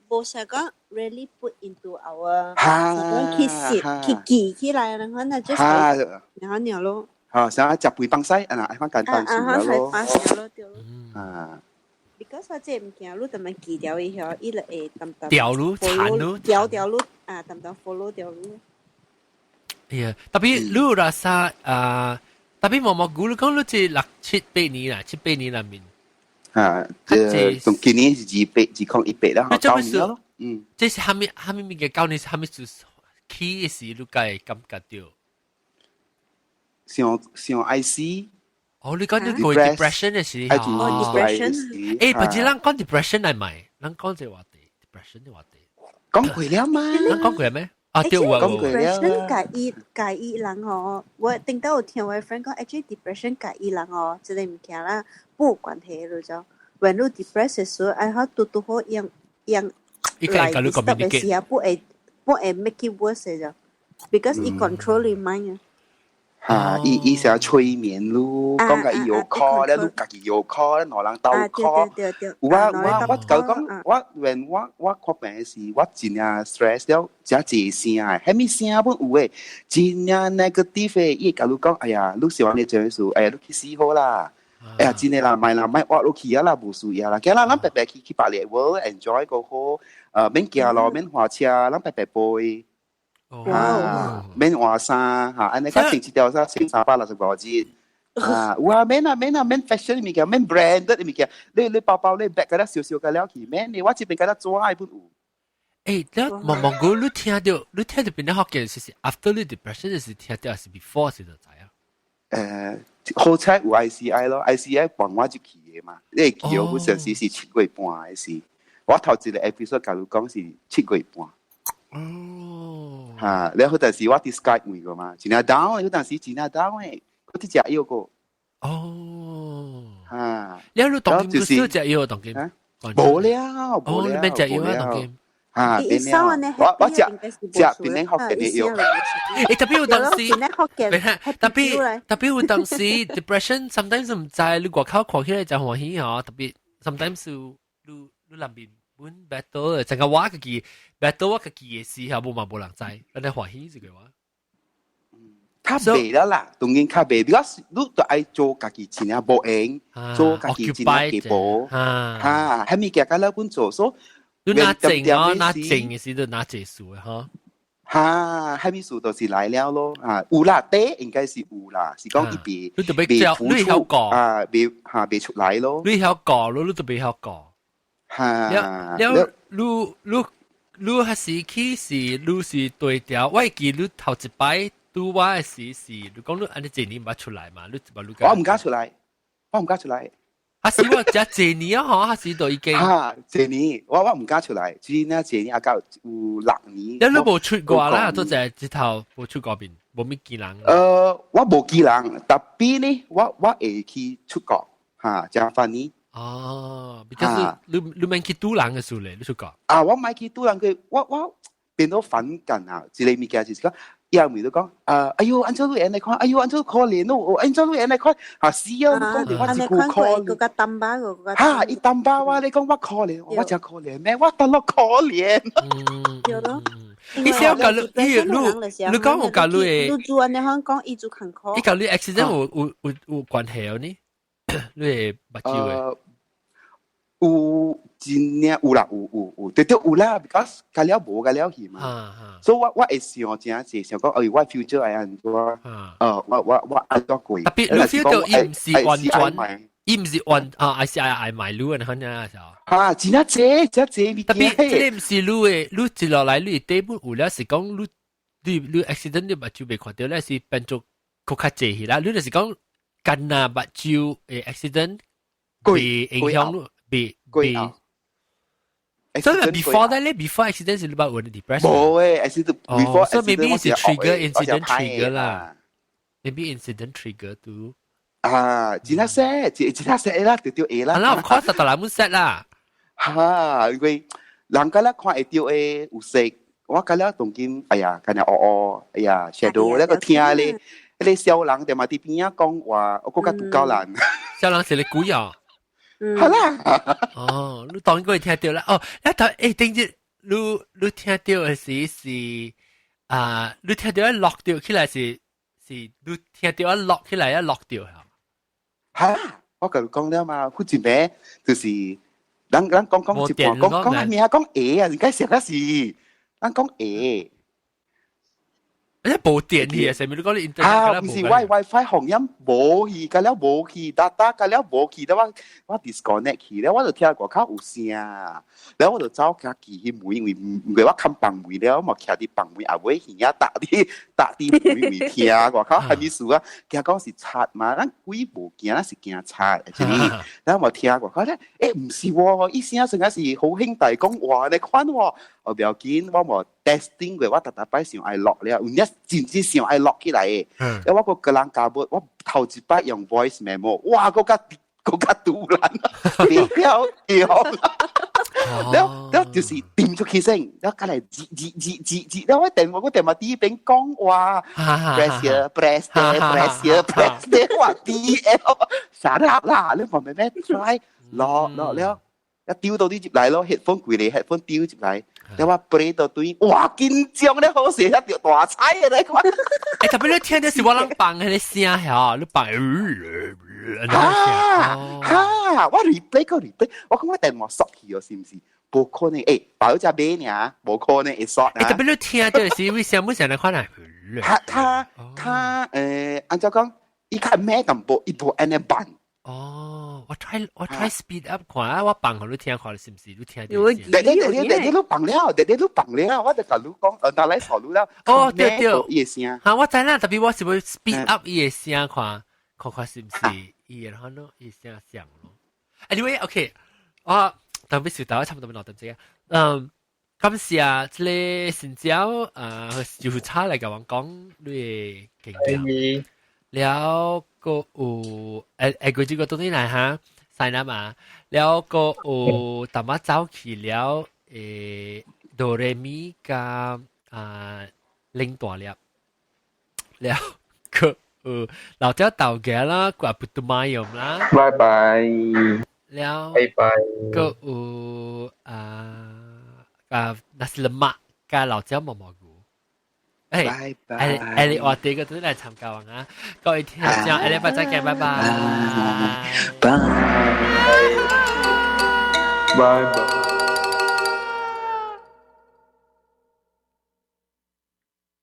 無想講 really put into our，講去識去記起來，然後那就是，然後了咯。啊，想食肥放西，啊，那款簡單數了咯。啊，對咯。啊。Because 我這物件，你慢慢記掉以後，伊就會淡淡。掉路，殘路。掉掉路，啊，淡淡 follow 掉路。哎呀，特別你有啥啊？特別毛毛菇，你講你這六七八年啦，七八年內面。啊，這從今年是200、2018啦，9年咯。嗯。這是蝦米蝦米物件？9年是蝦米事起的時，你會感覺著？想想愛死。哦，你講你過 depression 的時候，哦，depression。欸，不是咱講 depression 來咪，咱講這話題，depression 的話題。講過了嗎？咱講過咩？啊，對啊，講過了。depression 共伊共伊人哦，我頂到有聽我 friend 講，actually depression 共伊人哦，這個物件啦，無關係咯就。When 你 depressed 的時候，愛好拄拄好用用來 disturb 的時候，不會不會 make it worse 就。，because 伊 control 你 mind 啊。嚇，伊伊成日催眠咯，講個伊有 call 咧，你家己有 call 咧，兩人鬥 call。有啊有啊，我就講我 when 我我看病時，我真正 stress 了，真濟聲的，啥物聲本有的，真正 negative 的，伊會共你講，哎呀，你是按呢做事，哎呀，你去死好啦。哎呀，真的啦，莫啦，莫活落去啊啦，無需要啦。今日咱白白去去別個 world enjoy 個好，免行路，免駛車，咱白白飛。啊，免換衫嚇，按呢較穿一條衫穿365日。啊，有啊，免啊免啊免 fashion 物件，免 branded 物件，你你包包你 bag 個了小小個了去，免你我這邊個了紙的本有。誒，你望望過你聽到，你聽到邊啲學嘅是 after 你 depression 是聽到，還是 before 是就知啊？好彩有 ICI 咯，ICI 幫我入去的嘛。你會記我上時是7月半的時，我頭一個 episode 共你講是7月半。哦。嚇，然後但是我佇 Skype 問過嘛，真正 down，有當時真正 down 的，我佇食藥過。哦。嚇。你你當今就是食藥當今？無了，無了。你免食藥啊當今。啊，變了，我我食食變咧福建的藥。誒，特別有當時，特別特別有當時 depression sometimes 毋知你外口看起來真歡喜吼，特別 sometimes 你你內面本 battle，成個我家己 battle 我家己的時候，無嘛無人知，咱咧歡喜這個話。較袂了啦，當然較袂，because 你都愛做家己真正無閒，做家己真正家無，哈，啥物件較了本做，所以。你若靜哦，若靜的時就若濟事的吼。哈，啥物事都是來了咯，啊，有啦，底應該是有啦，是講伊袂袂付出啊，袂哈袂出來咯。你曉過，你你都袂曉過。哈，了了，你你你還是去是你是對調，我會記你頭一擺拄我的時是，你講你按呢這年毋捌出來嘛？你你我毋敢出來，我毋敢出來。啊是我才這年啊，吼，還是都已經。哈，這年我我毋敢出來，只呢這年啊到有6年。你你無出國啦，都就係這頭無出國邊，無物見人。我無見人，tapi 呢，我我會去出國，哈，真 funny。哦，比較是你你免去拄人的事咧，你出國。啊，我毋去拄人佢，我我變到反感啊！一個物件就是講。伊後面都講，啊，哎喲，按怎你按呢看，哎喲，按怎可憐咯，按怎你按呢看，啊死啊！你講電話一句可憐。個個淡薄個。哈，伊淡薄我你講我可憐，我真可憐咩？我得落可憐。對咯。伊是要共你，伊你你講有共你的，你做按呢款講，伊做艱苦。伊共你 accident 有有有有關係哦？呢？你的目睭的。有真正有啦，有有有，對對有啦，because 加了無加了去嘛。所以我我會想真濟，想講，哎，我 future 會按怎？我我我按怎過？特別你 feel 到伊毋是完全，伊毋是完啊，還是愛愛買路啊？可能啊，啊，真正濟，真濟。特別這個毋是你的，你接落來你底本有了是講你你你 accident 你目睭袂看著咧，是變做閣較濟去啦。你就是講干焦目睭的 accident 會影響你。被被，所以 before that 咧，before accident 是你捌有 depression。無誒，accident before 所以 maybe 是 trigger incident trigger 啦，maybe incident trigger 都。啊，真係 sad，真真 sad 啦，對對會啦。啊，of course，大人們 sad 啦。哈，因為人家咧看會著的有色，我感覺當今，哎呀，敢若烏烏，哎呀，shadow 那個聽咧，彼個小人就嘛佇邊仔講話，我閣較拄夠人。小人是你鬼啊！好啦，哦，你當然會聽著啦。哦，一頭誒，頂日你你聽著的時是啊，你聽著一落掉起來是是，你聽著一落起來一落掉係。哈，我共你講了嘛，佢一暝就是咱咱講講一半，講講啥物啊？講會啊，應該上個是，咱講會。你無電去啊？啥物你講你 internet 啊，毋是我 WiFi 紅音無去，甲了無去，data 甲了無去，了我我 disconnect 去，了我就聽外口有聲，了我就走家己去門，因為因為我冚房門了，我嘛徛佇房門後尾耳仔搭佇搭佇門位聽外口啥物事啊？驚講是賊嘛，咱鬼無驚，咱是驚賊，是咪？了我聽外口咧，欸，毋是喎，伊聲算是好兄弟講話呢款喎，我不要緊，我無 testing 過，我逐逐擺想愛落了，有影真正想愛落起來的。因我個個人教我，我頭一擺用 voice memo，哇，閣較閣較突然，別了掉。了了就是掂出去聲，了過來吱吱吱吱吱，了我電話我電話啲邊講話，press here press there press here press there，話 D L 啥啦啦，你話咩咩 try 落落了。一丟到啲入來咯，headphone 櫃嚟 headphone 丟入來，你話 play 到對，哇緊張咧，好似一條大彩啊！你看，欸，特別你聽到是我人放彼个聲嚇，你放，哈哈，我 replay 個 replay，我講我電話縮去哦，是唔是？無可能，欸，包只買爾，無可能會縮啊。欸，特別你聽到是為什麼成日看來？他他他按照講，伊較慢淡薄，伊無按呢慢。哦，我 try speed up 看啊，我放予你聽看，是毋是你聽到？弟弟弟弟弟你放了，弟弟你放了，我就共你講，拿來數你了。哦，對對，伊的聲。哈，我知啦，特別我是欲 speed up 伊的聲看，看看是毋是伊的可能伊聲像咯。Anyway，OK，我特別是大家差不多2點鐘啊。嗯，感謝這个新椒啊，就差來共我講你的經驗。了個有誒誒，佢這個東西來哈，sign up 啊，了個有淡仔走去了哆來咪佮啊零大粒，了個有老鳥豆嘅啦，掛不都買用啦，拜拜，了拜拜，個有啊啊 nasi lemak 佮老鳥毛毛菇。誒，拜拜！誒，我第一個都來參加完啊，各位聽眾，下禮拜再見，拜拜，拜拜拜。